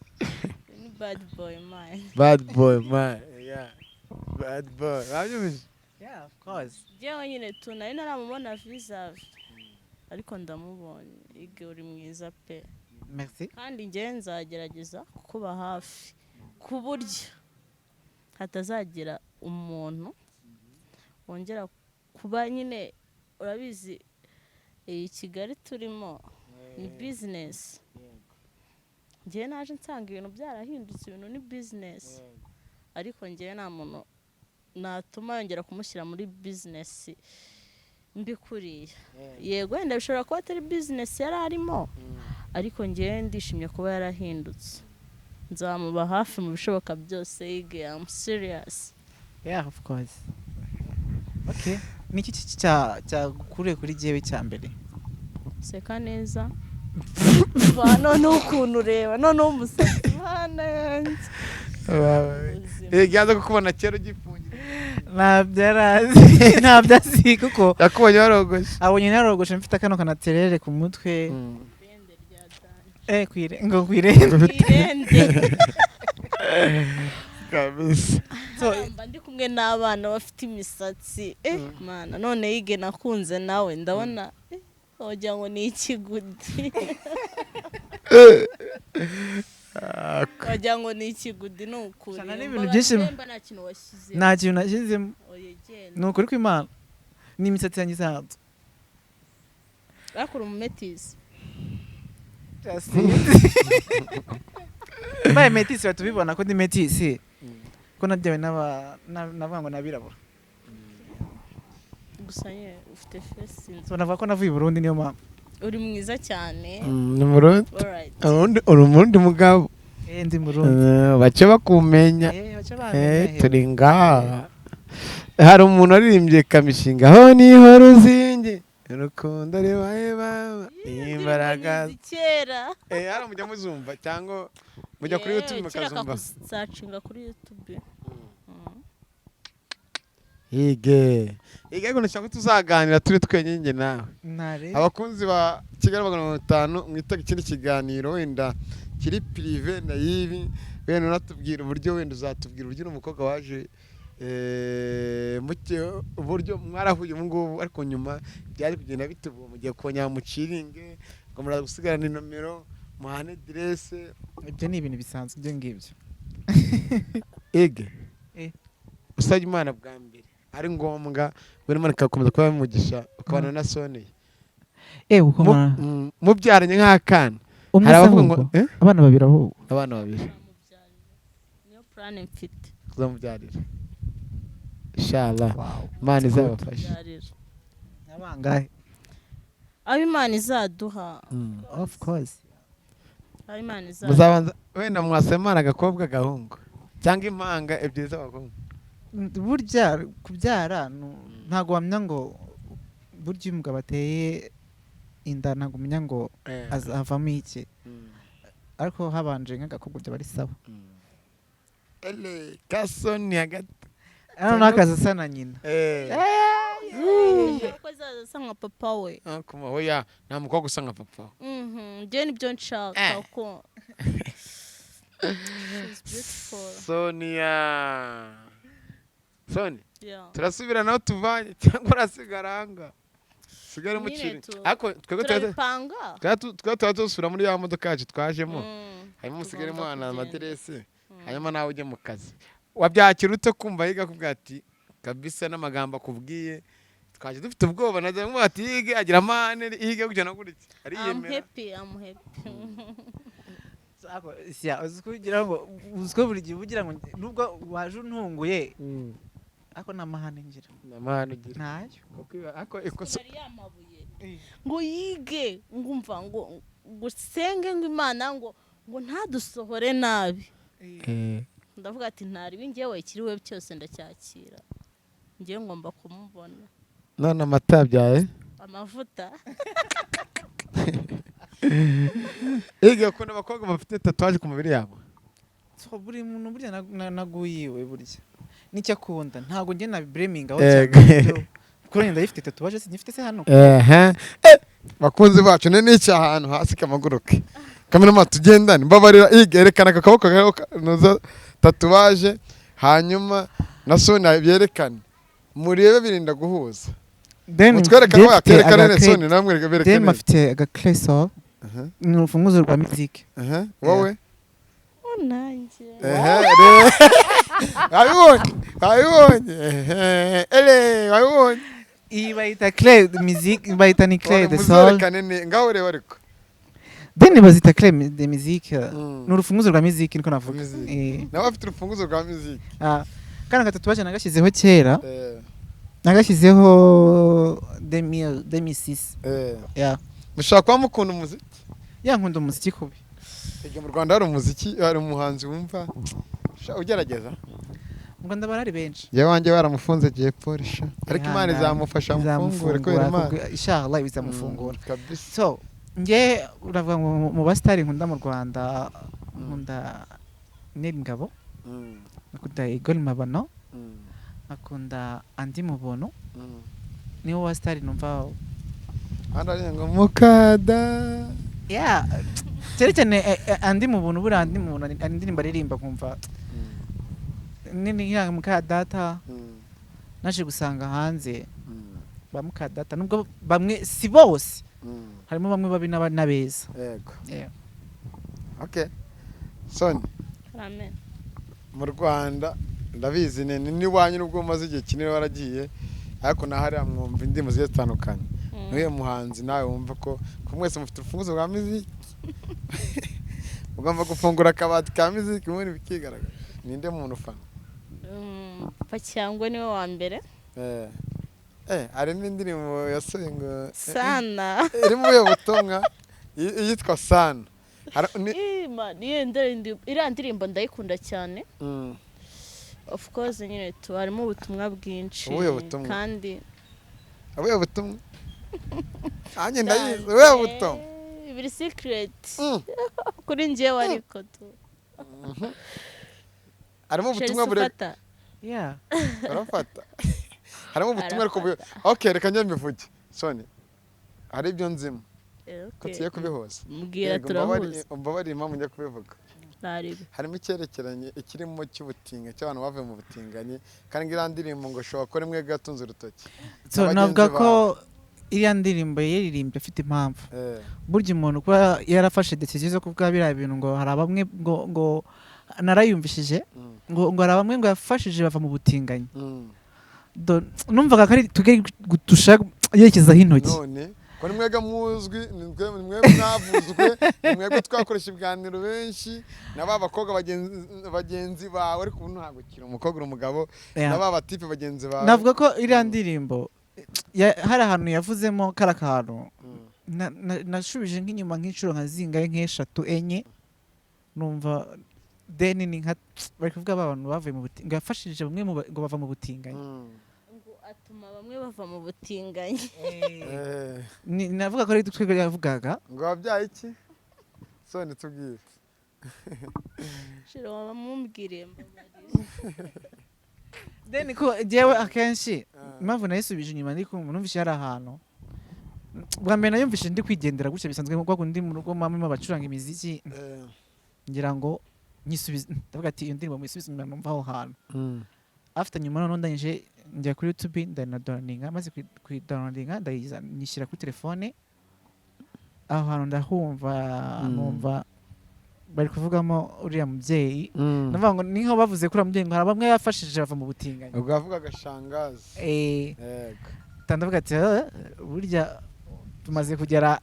Ni bad boy, man. Bad boy, man, yeah, bad boy, wabyumvise? Yeah, of course. Njyewe nyine tu nari naramubona vis-à-vis, ariko ndamubonye. Ige, uri mwiza pe. Merci. Kandi njyewe nzagerageza kukuba hafi ku buryo hatazagira umuntu wongera kuba nyine. Urabizi, iyi Kigali turimo ni business. Njyewe naje nsanga ibintu byarahindutse, ibintu ni business, ariko njyewe nta muntu natuma yongera kumushyira muri business mbi kuriya. Yego, wenda bishobora kuba atari business yari arimo, ariko njyewe ndishimye kuba yarahindutse. Nzamuba hafi mu bishoboka byose. Yige, I'm serious. Yeah, of course. Okay, niki cya cyagukuriye kuri jyewe cya mbere? Seka neza. Va, noneho ukuntu ureba, noneho umusatsi, mana yanjye. Ubuzima. Yaza kukubona kera ugifungira. Ntabyo arazi, ntabyo azi kuko Yakubonye warogoshe. Abonye narogoshe, mfite akano kanaterere ku mutwe. Irende rya dani. Kwire ngo kwirende. Irende. Kabisa. So mba ndi kumwe n'abana bafite imisatsi, mana. None yige nakunze nawe ndabona, wagira ngo ni ikigudi, wagira ngo ni ikigudi, ni ukuri. Shana n'ibintu byinshi. Mba nta kintu washyize. Nta kintu nashyizemo. Oya, genda. Ni ukuri kw'Imana, ni imisatsi yanjye isanzwe. Bakora umumetisi. Mbaye metisi bahita ubibona ko ndi metisi. Ko nabyawe n'aba ngo nabirabura. Gusa nyine ufite face nziza. So navuga ko navuye i Burundi, niyo mpamvu. Uri mwiza cyane. Ni Murundi. Alright. Uri Umurundi mugabo. Ndi Murundi. Bace bakumenya. Baca bamenya. Turi ngaha, hari umuntu waririmbye kamishinga aho niho ruzingi urukundo ribaye baba imbaraga. Indirimbo kera. Hari mujya muzumva cyangwa mujya kuri YouTube Kera mukazumva? Kagusacinga kuri YouTube. Hige hige, ariko ndashaka ko tuzaganira turi twenyine njye nawe. Ntare. Abakunzi ba Kigali 500, mwitege ikindi kiganiro wenda kiri privé na yibi, wenda unatubwira uburyo, wenda uzatubwira uburyo uri umukobwa waje muke, uburyo mwarahuye ubu ngubu, ariko nyuma byari kugenda bitubu mugiye kongera muciringe ngo muraza gusigarana inomero, muhane aderese. Ibyo ni ibintu bisanzwe ibyo ngibyo. Ege. Usabye Imana bwa mbere ari ngombwa, buri Imana ikakomeza kuba umugisha ukabana na Sonia. Uko Mubyaranye nk'akana. Umwe Hari se abavuga ngo ahubwo? Abana babiri ahubwo. Abana babiri. Niyo plan mfite. Kuzamubyarira, inshallah Imana izabafasha. Kubyarira. Abangahe? Abo Imana izaduha. Of course. Abo Imana izaduha. Muzabanza wenda mwasaba Imana agakobwa, agahungu cyangwa impanga ebyiri z'abahungu. Burya kubyara ntabwo wamenya ngo burya iyo umugabo ateye inda ntabwo umenya ngo azavamo iki, ariko habanje nk'agakobwa byaba ari sawa. Ele kasoni hagati. Hano n'akazi asa na nyina. Ko azaza asa nka papa we. Kuma oya, nta mukobwa usa nka papa. Njyewe nibyo nshaka ko she's beautiful. Sonia, Soni. Yeah. Turasubira naho tuvanye cyangwa urasigara ahangaha, sigare Nyine mukiri, ariko twebwe turabipanga. Twebwe tuba dusubira muri ya modoka yacu twajemo, hanyuma musigare Tugomba muhana kugenda. amadirese, hanyuma nawe ujye mu kazi. Wabyakira ute kumva yiga akubwira ati kabisa n'amagambo akubwiye? Twaje dufite ubwoba, najya nkuba ati yige agira amahane, yige gutya na gutya. I'm Ariyemera. happy, I'm happy. Siya, uzi ko ugira ngo uzi ko buri gihe ugira ngo nubwo waje untunguye, ariko nta mahane ngira. Amahane ugira? Ntayo. Ariko ikosa Yari yamabuye ngo yige, ngumva ngo ngo usenge ngo Imana ngo ntadusohore nabi. Ndavuga ati ntaribi, njyewe ikiriwe cyose ndacyakira, njyewe ngomba kumubona. None amata yabyaye Amavuta. Yige, ukunda abakobwa bafite tatouage ku mubiri yabo? So, buri muntu burya naguyiwe burya nicyo akunda, ntabwo njye nabiburemingaho cyane kuko njye ndayifite tatouage, sinyifite se hano? Ehe. Bakunzi bacu, ni n'iki ahantu hasi kamaguruke, cameraman tugendane, mbabarira. Yige, erekana aka kaboko kariho nuza tatouage, hanyuma na Soni byerekane, murebe birinda guhuza. Then mutwereke njye aho mfite yakerekana aga neza, Soni namwe berekane then neza. Mfite aga clé, ni urufunguzo rwa musique. Aha, wowe? Oh, nanjye. Ehe, wabibonye, wabibonye, ehe, ele wabibonye. Iyi bayita clé de musique, bayita ni clé de sol. Muzerekane ne ngaho, ureba ariko. Then bazita clé de musique, ni urufunguzo rwa musique, niko navuga. Musique. Eh. Nawe afite urufunguzo rwa musique. Ah, kano gatatuwaje nagashyizeho kera, nagashyizeho 2000 2006. Yeah. Mushobora kuba mukunda umuziki. Ya, nkunda umuziki kubi. Ega mu Rwanda hari umuziki, hari umuhanzi wumva ugerageza? Mu Rwanda barahari benshi. Njyewe wanjye baramufunze gihe polisha, ariko Imana Ihangane. izamufasha amufungure kubera Imana. Inshallah bizamufungura. Kabisa. So nge uravuga ngo mu basitari nkunda mu Rwanda, nkunda Nel Ngabo, nkunda Igor Mabano, nkakunda Andi Mubono, niwo basitari numva. Hano ari ngo mukada. Yeah, cyane cyane Andi Mubuntu, buriya Andi Mubuntu hari indirimbo aririmba nkumva nini nka muka data. Naje gusanga hanze ba muka data, nubwo bamwe si bose, harimo bamwe babi n'abeza. Yego. Yeah. Okay, Soni. Amen. Mu Rwanda ndabizi ni n'iwanyu, nubwo umaze igihe kinini waragiye, ariko naho hariya mwumva indirimbo zigiye zitandukanye. N'uyu muhanzi nawe wumva ko mwese mufite urufunguzo rwa muziki, mugomba gufungura akabati ka muziki ubundi bikigaragaza, ninde muntu ufana? Papa Cyangwe niwe wa mbere. Harimo indirimbo yasohoye ngo Sana. Irimo ubuhe butumwa? Iyitwa Sana. Iriya ndirimbo ndayikunda cyane. Of course nyine tu harimo ubutumwa bwinshi. Ubuhe butumwa? Kandi ubuhe butumwa? Nanjye ndayizi, ubuhe butumwa? Biri secret. Kuri njyewe ariko tu. Harimo ubutumwa bure. Ufata. Yeah. Arafata. Harimo ubutumwa ariko okay, reka njye mbivuge. Soni. Hari ibyo nzimo. Ko tugiye kubihuza. Mbwira turahuza. Mbabarire impamvu njya kubivuga. Naribe. Harimo icyerekeranye ikirimo cy'ubutinga cy'abantu bavuye mu butinganyi kandi iriya ndirimbo ngo ushobora kuba rimwe gatunze urutoki. So navuga ko iriya ndirimbo yaririmbye afite impamvu. Burya umuntu kuba yarafashe decision zo kuvuga biriya bintu ngo hari abamwe ngo narayumvishije ngo hari abamwe ngo yafashije bava mu butinganyi. Numvaga ko ari tugeri gutusha yerekezaho intoki. None ko ni mwega muzwi, ni mwe mwavuzwe, ni mwebwe twakoresha ibiganiro benshi na ba bakobwa bagenzi bawe, ariko ubu ntabwo ukiri umukobwa uri umugabo, na ba batipe bagenzi bawe. Navuga ko iriya ndirimbo hari ahantu yavuzemo kara kantu nashubije nk'inyuma nk'inshuro nka zingahe nk'eshatu enye, numva deni ni nka bari kuvuga ba bantu bavuye mu butinganyi, yafashije bamwe ngo bava mu butinganyi. Ngo atuma bamwe bava mu butinganyi. Navuga ko ari twebwe yavugaga. Ngo wabyaye iki? Soni tubwire. Shira wamumbwiriye. Deni ko jewe akenshi impamvu nayisubije inyuma ndi kumva numvise hari ahantu bwa mbere nayumvise ndi kwigendera gutya bisanzwe kwa kundi mu rugo mama bacuranga imiziki ngira ngo nyisubize, ndavuga ati iyo ndirimbo muyisubize inyuma numva aho hantu. After nyuma noneho ndangije njya kuri YouTube ndanadownloadinga, maze kuidownloadinga ndayishyira kuri telefone, aho hantu ndahumva numva bari kuvugamo uriya mubyeyi. Ndavuga ngo niho bavuze kuri uriya mubyeyi ngo hari bamwe yafashije bava mu butinganyi. Ubwo yavugaga shangazi. Yego. Ndavuga ati burya tumaze kugera,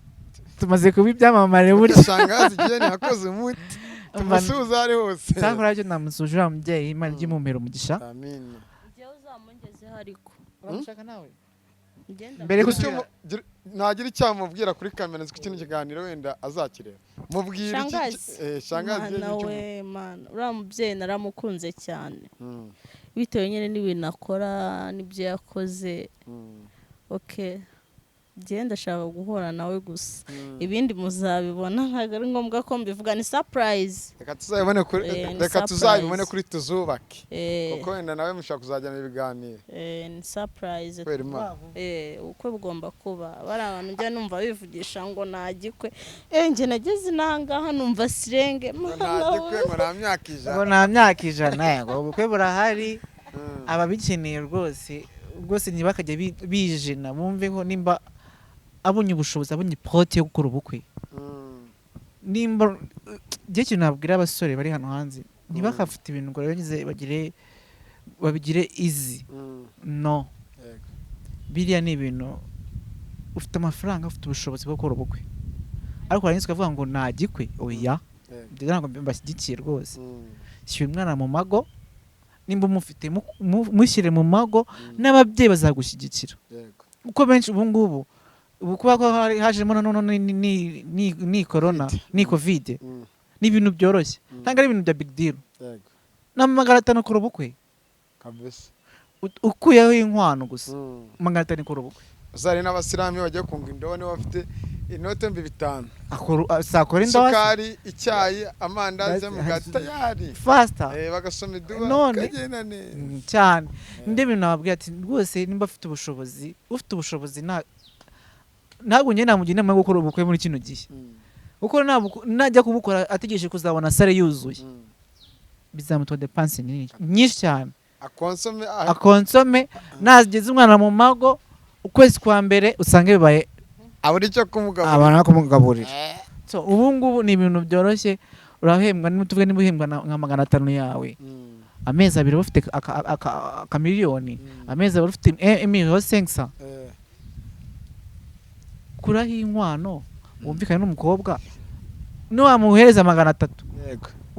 tumaze kuba ibyamamare burya. Shangazi igihe ntiyakoze umuti. Tumusuhuza ari hose. Cyakora byo namusuje uriya mubyeyi, Imana ijye imumpera umugisha. Amin. Njyewe uzamungezeho ariko. Uramushaka nawe? Mbere ko nagira icyamubwira kuri kamera nzi ko kino kiganiro wenda azakireba. Mubwira iki? Shangazi nawe mana, uriya mubyeyi naramukunze cyane. Bitewe nyine n'ibintu akora n'ibyo yakoze. Okay. Njye ndashaka guhura nawe gusa. Ibindi muzabibona ntabwo ari ngombwa ko mbivuga, ni surprise. Reka tuzabibone kuri reka tuzabibone kuri tuzubake. Kuko wenda nawe mushaka kuzajyana ibiganiro. Ni surprise. Uko bugomba kuba. Bari abantu njya numva bivugisha ngo nagikwe. Njye nageze inanga numva sirenge. Nagikwe ngo nta myaka ijana. Ngo nta myaka ijana. Ngo ubukwe burahari. Ababikeneye rwose rwose ntibakajya bijena bumve ko nimba abonye ubushobozi abonye pote yo gukora ubukwe. Nimba gihe kintu nabwira abasore bari hano hanze ntibakafite ibintu ngo barangize bagire babigire easy. No. Biriya ni ibintu ufite amafaranga ufite ubushobozi bwo gukora ubukwe. Ariko warangiza ukavuga ngo nagikwe oya. Ntabwo mbashyigikiye rwose. Shyira umwana mu mago nimba umufite mushyire mu mago n'ababyeyi bazagushyigikira. Uko benshi ubu ngubu ubu kuba ko hajemo nanone ni corona ni covid ni ibintu byoroshye ntabwo ari ibintu bya big deal. Na 500 ukora ubukwe kabisa, ukuyeho inkwano gusa 500 ukora ubukwe. Uzari n'abasilamu bagiye kunga indobo niba bafite inote 5000 akora indobo, isukari, icyayi, amandazi, amugati tayari faster bagasoma iduba kagenda neza cyane. Ndi ibintu nababwira ati rwose nimba afite ubushobozi ufite ubushobozi ntabwo njye namugira inama yo gukora ubukwe muri kino gihe, kuko najya kubukora ategereje kuzabona sale yuzuye bizamutwa depanse nyinshi cyane. Akonsome nageze umwana mu mago ukwezi kwa mbere usange bibaye abura icyo kumugaburira, abana kumugaburira. So ubu ngubu ni ibintu byoroshye, urahembwa n'utuvuge niba uhembwa nka 500 yawe amezi abiri ufite akamiliyoni, amezi abiri ufite 1.5 million. Kuraho inkwano wumvikane n'umukobwa niwamuhereza 300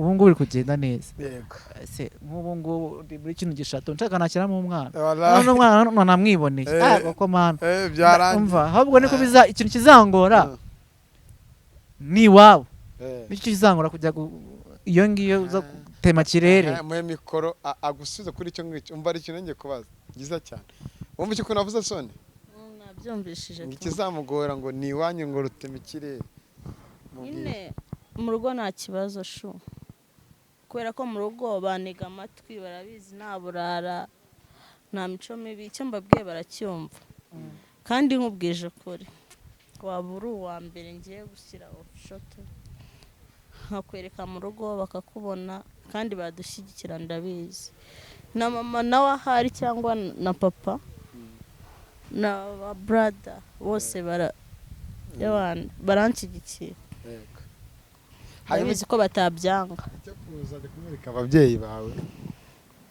Ubu ngubu biri kugenda neza. Yego. Ese nk'ubu ngubu ndi muri kino gishato, nshaka nashyiramo umwana. Wallahi. None umwana none namwiboneye. Ah, koko mana. Byarangiye. Umva, ahubwo niko biza, ikintu kizangora ni iwabo. Nicyo kizangora kujya iyo ngiyo uza gutema kirere. Muhe mikoro agusubize kuri icyo ngicyo. Umva, ari ikintu ngiye kubaza byiza cyane. Wumva icyo ukuntu avuze, Soni? Nabyumvishije Ngo tu. ikizamugora ngo ni iwanyu, ngo rutema ikirere. Mubwire. Nyine mu rugo nta kibazo shu, kubera ko mu rugo bantega amatwi, barabizi, nta burara, nta mico mibi. Icyo mbabwiye baracyumva. Kandi nkubwije ukuri, waba uri uwa mbere ngiye gushyira official, nkakwereka mu rugo bakakubona, kandi badushyigikira, ndabizi, na mama nawe ahari cyangwa na papa na ba brother bose bara baranshyigikiye. Yego. Hanyuma Ndabizi ko batabyanga. icyo kuzajya kumwereka ababyeyi bawe?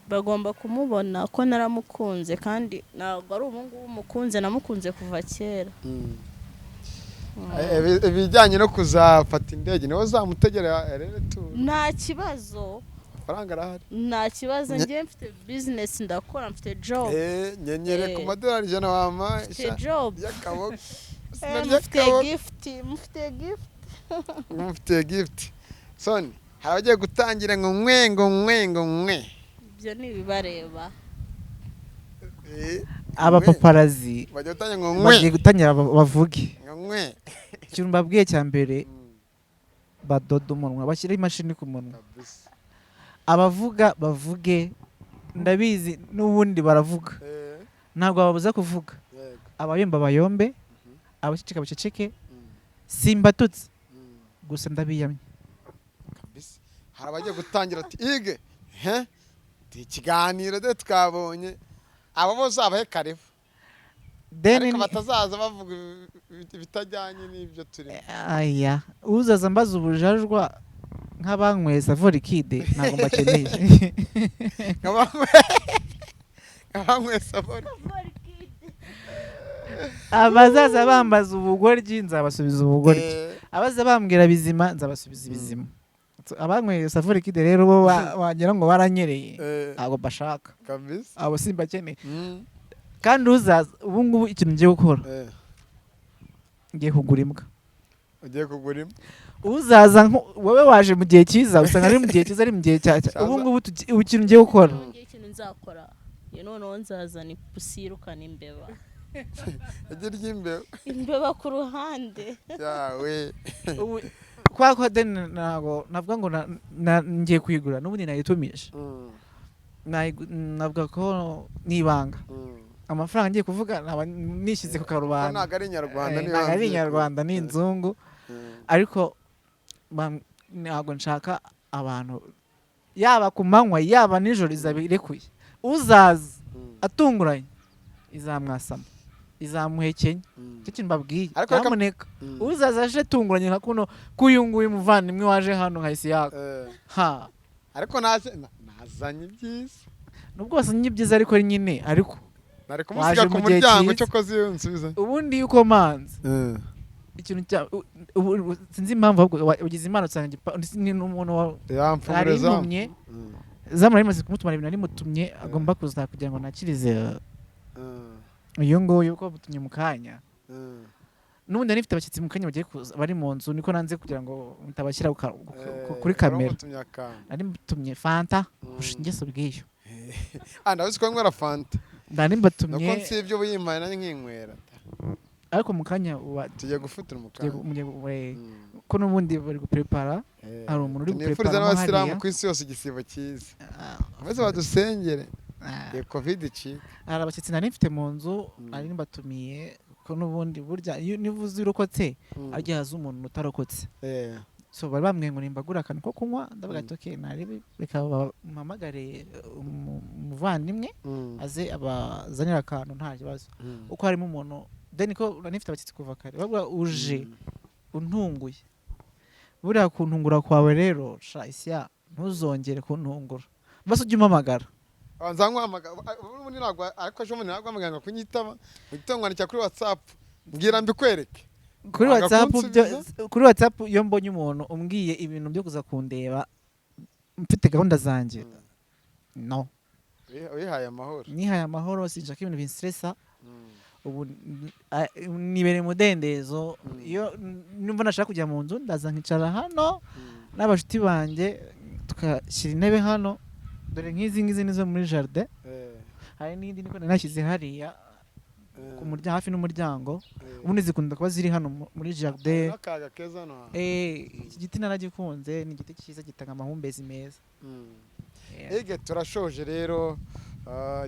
Bagomba kumubona ko naramukunze, kandi ntabwo ari ubu ngubu mukunze, namukunze kuva kera. Ibijyanye no kuzafata indege, niwe uzamutegera rero tu? Nta kibazo. Amafaranga arahari. Nta kibazo, njye mfite business, ndakora, mfite job. Nyenyere ku madolari 100 wampa. Mfite job. Y'akaboko. Mufite gift, mufite gift. Mufite gift. Soni, hari abagiye gutangira ngo nkwe, ngo nkwe, ngo nkwe. Ibyo ni ibibareba. Abapaparazi Bagiye gutangira ngo nkwe. bagiye gutangira bavuge. Ngo nkwe. Ikintu mbabwiye cya mbere, badoda umunwa, bashyiraho imashini ku munwa. Kabisa. Abavuga bavuge, ndabizi n'ubundi baravuga. Ntabwo babuza kuvuga. Abayomba bayombe, abaceceka baceceke. Simbatutse, gusa ndabiyamye. Kabisa, hari abagiye gutangira ati ige he Ati, ikiganiro de twabonye abo bose abahe karibu. Then Ariko batazaza bavuga ibitajyanye n'ibyo turimo. Aya, uzaza mbaza ubujajwa nk'abanyweye Savon liquide, ntabwo mbakeneye. Nk'abanywe Savon. Abazaza bambaza ubugoryi, nzabasubiza ubugoryi. Abaza bambwira bizima, nzabasubiza ibizima. So, abanyweye Savon liquide rero bo wagira ngo baranyereye, ntabwo mbashaka. Abo simbakeneye. Kandi uzaza ubu ngubu, ikintu ngiye gukora, ngiye kugura imbwa. Ugiye kugura imbwa? Uzaza wowe waje mu gihe cyiza, usanga ari mu gihe cyiza, ari mu gihe cya ubu ngubu ubu ikintu ngiye gukora, Ngiye, ikintu nzakora iyo, noneho nzazana ipusi yirukana imbeba. Igi ry'imbeba. Imbeba ku ruhande. Yawe. Ubu kwa ko deni ntabwo navuga ngo ngiye kuyigura, n'ubundi nayitumije. Navuga ko ni ibanga. Amafaranga ngiye kuvuga naba nishyize ku Ko karubanda. Ntabwo ari inyarwanda. Eh, Niba ntabwo ari ngiye inyarwanda, ni inzungu. Ariko ntabwo nshaka abantu, yaba ku manywa yaba nijoro, izaba irekuye. Uzaza atunguranye, izamwasama, izamuhekenya. Icyo kintu mbabwiye, Ariko nyamuneka, uzaza aje atunguranye nka kuno k'uyu nguyu muvandimwe waje hano nka Isiyaka, ha. Ariko nazanye ibyiza. Nubwo wazanye ibyiza, ariko nyine ariko Nari kumusiga waje ku mu gihe muryango. cyiza. Cyo koze iyo nsubiza. Ubundi iyo ukomanze ikintu cya sinzi impamvu, ahubwo ugize impano, usanga ni umuntu Yamfungure nari zamu. ntumye zamu, nari maze kumutuma ibintu, nari mutumye agomba kuza kugira ngo nakirize uyu nguyu uko mutumye mu kanya. N'ubundi nari mfite abashyitsi mu kanya bagiye kuza, bari mu nzu, niko nanze kugira ngo mutabashyira kuri kamera. Waramutumye akantu. Nari mutumye Fanta, ingeso bw'iyo. Ah, ndabizi ko nywera Fanta. Nari Nuko mbatumye. nsibye ubu yimpaye nanjye nkinywera. Ariko mu kanya Tugiye gufutura mu tugiye kanya. Ko n'ubundi bari guprepara, hari umuntu uri Tunifuriza gupreparamo n'abasilamu hariya. ku isi yose igisibo cyiza, maze badusengere iyo COVID icike. Hari abashyitsi nari mfite mu nzu, nari mbatumiye, ko n'ubundi burya iyo niba uzi urokotse, harya haza umuntu utarokotse. So bari bambwiye ngo nimbagure akantu ko kunywa, ndavuga ati okay, nari reka mpamagare umuvandimwe aze abazanire akantu, nta kibazo. Uko harimo umuntu then ko nari mfite abashyitsi kuva kare, bavuga uje untunguye. Buriya kuntungura kwawe rero, sha Isya, ntuzongere kuntungura, basi ujye umpamagara. Abanza nkuhamagara ubundi, ntabwo, ariko ejo bundi ntabwo ngo kunyitaba mu gitondo, nkwandikira kuri WhatsApp, mbwira mbikwereke. Kuri Wanga WhatsApp byo kunsubiza? Kuri WhatsApp iyo mbonye umuntu umbwiye ibintu byo kuza kundeba. mfite gahunda zanjye, no. Wihaye amahoro. Nihaye amahoro, sinshaka ibintu binstressa. Ubu nibereye umudendezo. Iyo numva nashaka kujya mu nzu, ndaza nkicara hano n'abashuti banjye, tugashyira intebe hano. Dore nk'izi ngizi nizo muri jardin. Hari n'indi niko nashyize hariya ku muryango, hafi n'umuryango. Ubundi zikunda kuba ziri hano muri jardin. N'akayaga keza hano hantu. Iki giti naragikunze, ni igiti cyiza gitanga amahumbezi meza. Ege, turashoje rero.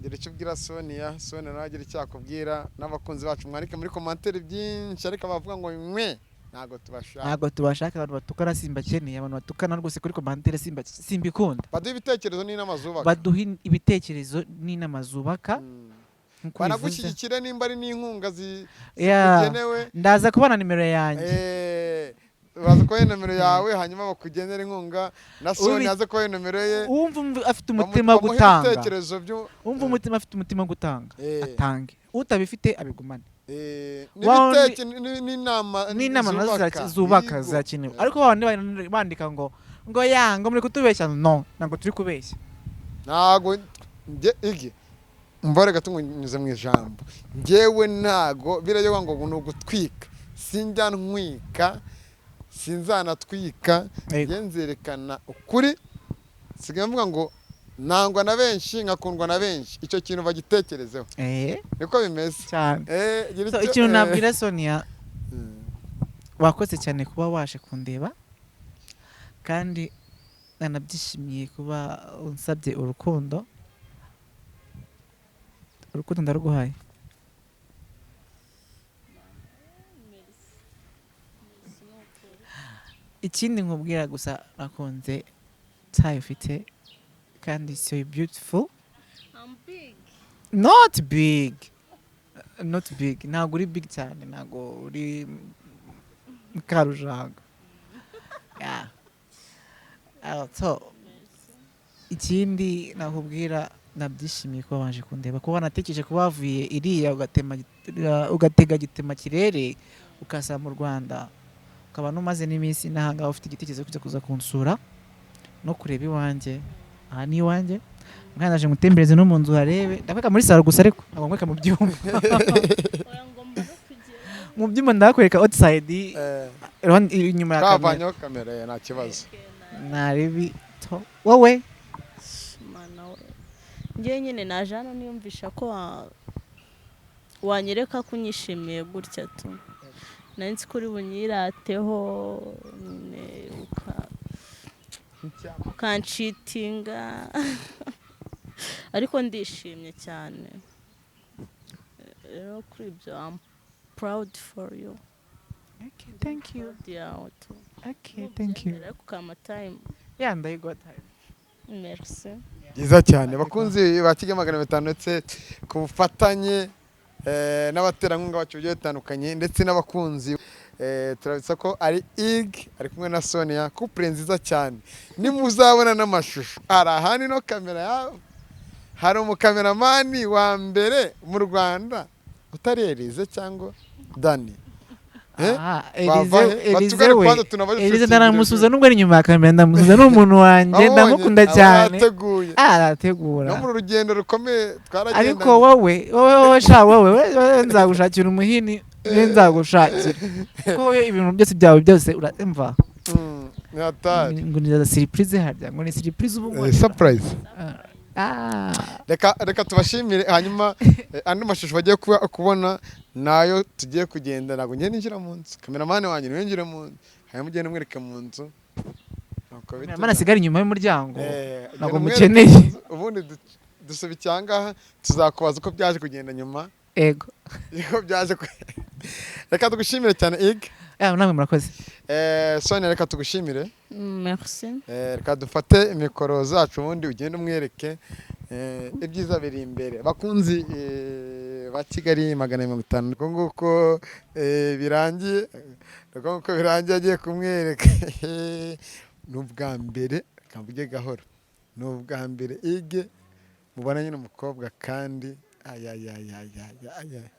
Gira icyo ubwira Sonia, Sonia nawe agira icyo akubwira, n'abakunzi bacu mwandike muri commentaire byinshi, ariko abavuga ngo mwe ntabwo tubashaka. Ntabwo tubashaka. Abantu batukana simbakeneye, abantu batukana rwose kuri commentaire simbikunda. Baduhe ibitekerezo n'inama zubaka. Baduhe ibitekerezo n'inama zubaka. Nk'uko ubivuze. Banagushyigikire nimba ari n'inkunga zikugenewe. Ndaza kubona nimero yanjye. Baza kubaha nomero yawe, hanyuma bakugenera inkunga, na Sonia aze kubaha nomero ye. Wumva afite umutima wo Bamuhe gutanga, ibitekerezo byo wumva umutima afite umutima wo gutanga, atange, utabifite abigumane. N'inama n'inama nazo zubaka. Zubaka Yego. zirakenewe. Ariko babandi bandika ngo ya ngo muri kutubeshya, no, ntabwo turi kubeshya. Ntago njye igi mbore gato ngunyuze mu ijambo, njyewe ntago birayoba ngo ni ugutwika, sinjya ntwika, sinzanatwika. Yego. Njye nzerekana ukuri. Nsigaye mvuga ngo nangwa na benshi nkakundwa na benshi, icyo kintu bagitekerezeho. Niko bimeze. Cyane. Gira So, icyo ikintu nabwira Sonia, wakoze cyane kuba waje kundeba, kandi nanabyishimiye kuba unsabye urukundo. Urukundo ndaruguhaye. Merci. Merci ni ukuri. Ikindi nkubwira gusa, nakunze taille ufite, kandi so beautiful. I'm big. Not big, not big, ntabwo uri big cyane, ntabwo uri Mukarujanga. Yeah. So ikindi nakubwira, nabyishimiye kuba waje kundeba, kuba wanatekereje kuba wavuye iriya ugatega gitema kirere ukaza mu Rwanda, ukaba numaze n'iminsi n'ahangaha, ufite igitekerezo cyo kuza kunsura no kureba iwanjye. Aha ni iwanjye, mwana, naje ngutembereze no mu nzu harebe. Ndakwereka muri salon gusa, ariko ntabwo nkwereka mu byumba. Oya, ngomba no kugera. Mu byumba ndakwereka outside, inyuma ya kamera. Twavanyeho kamera, nta kibazo. Narebi to wowe. Mana we, njyewe nyine naje hano niyumvisha ko wanyereka ko unyishimiye gutya tu. Nari nzi ko uri bunyirateho nyine ukanshitinga, ariko ndishimye cyane rero kuri ibyo. I'm proud for you. Okay, thank you. Proud yawe tu. Okay, thank you. Ariko ukama time. Yeah, ndayiguha time. Merci. Byiza cyane, bakunzi ba Kigali 500, ndetse ku bufatanye n'abaterankunga bacu bagiye batandukanye, ndetse n'abakunzi, turabitsa ko ari Ig ari kumwe na Sonia, couple nziza cyane. Nimuzabona n'amashusho ari ahandi no kamera yawe, hari umukameramani wa mbere mu Rwanda utari Elize cyangwa Dani. Ah, Bava Elize, he? Elize Batugane we. kwanza tunabaje Elize shooting. ndaramusuza nubwo ari inyuma ya kamera, ndamusuza, ni umuntu wanjye. Wabonye? Ndamukunda Aba cyane. yateguye. Ah, arategura. No mu rugendo rukomeye twaragendanye. Ariko wowe sha, wowe nzagushakira umuhini, wowe nzagushakira, kuko wowe ibintu byose byawe byose uramva. Ni hatari. Ngo ni surprise, harya ngo ni surprise ubu ngo Surprise. Ah. Reka tubashimire, hanyuma andi mashusho bagiye kubona nayo tugiye kugenda. Ntabwo ngenda ninjira mu nzu, kameramani wanjye niwe winjira mu nzu, hanyuma ugenda umwereka mu nzu. Nuko bite? Kameramani asigara inyuma y'umuryango. Ugenda Ntabwo umwereke mukeneye. mu nzu, ubundi dusuba icyangaha, tuzakubaza uko byaje kugenda nyuma. Ego. Uko byaje reka tugushimire cyane, Ig. Namwe murakoze. Sonia, reka tugushimire. Merci. Reka dufate mikoro zacu, ubundi ugende umwereke. Ibyiza biri imbere, bakunzi ba Kigali 500. Uko nguko birangiye, uko nguko birangiye, agiye kumwereka. Ni ubwa mbere, reka mvuge gahoro, ni ubwa mbere Ige mubona nyine umukobwa kandi ayayayayaya.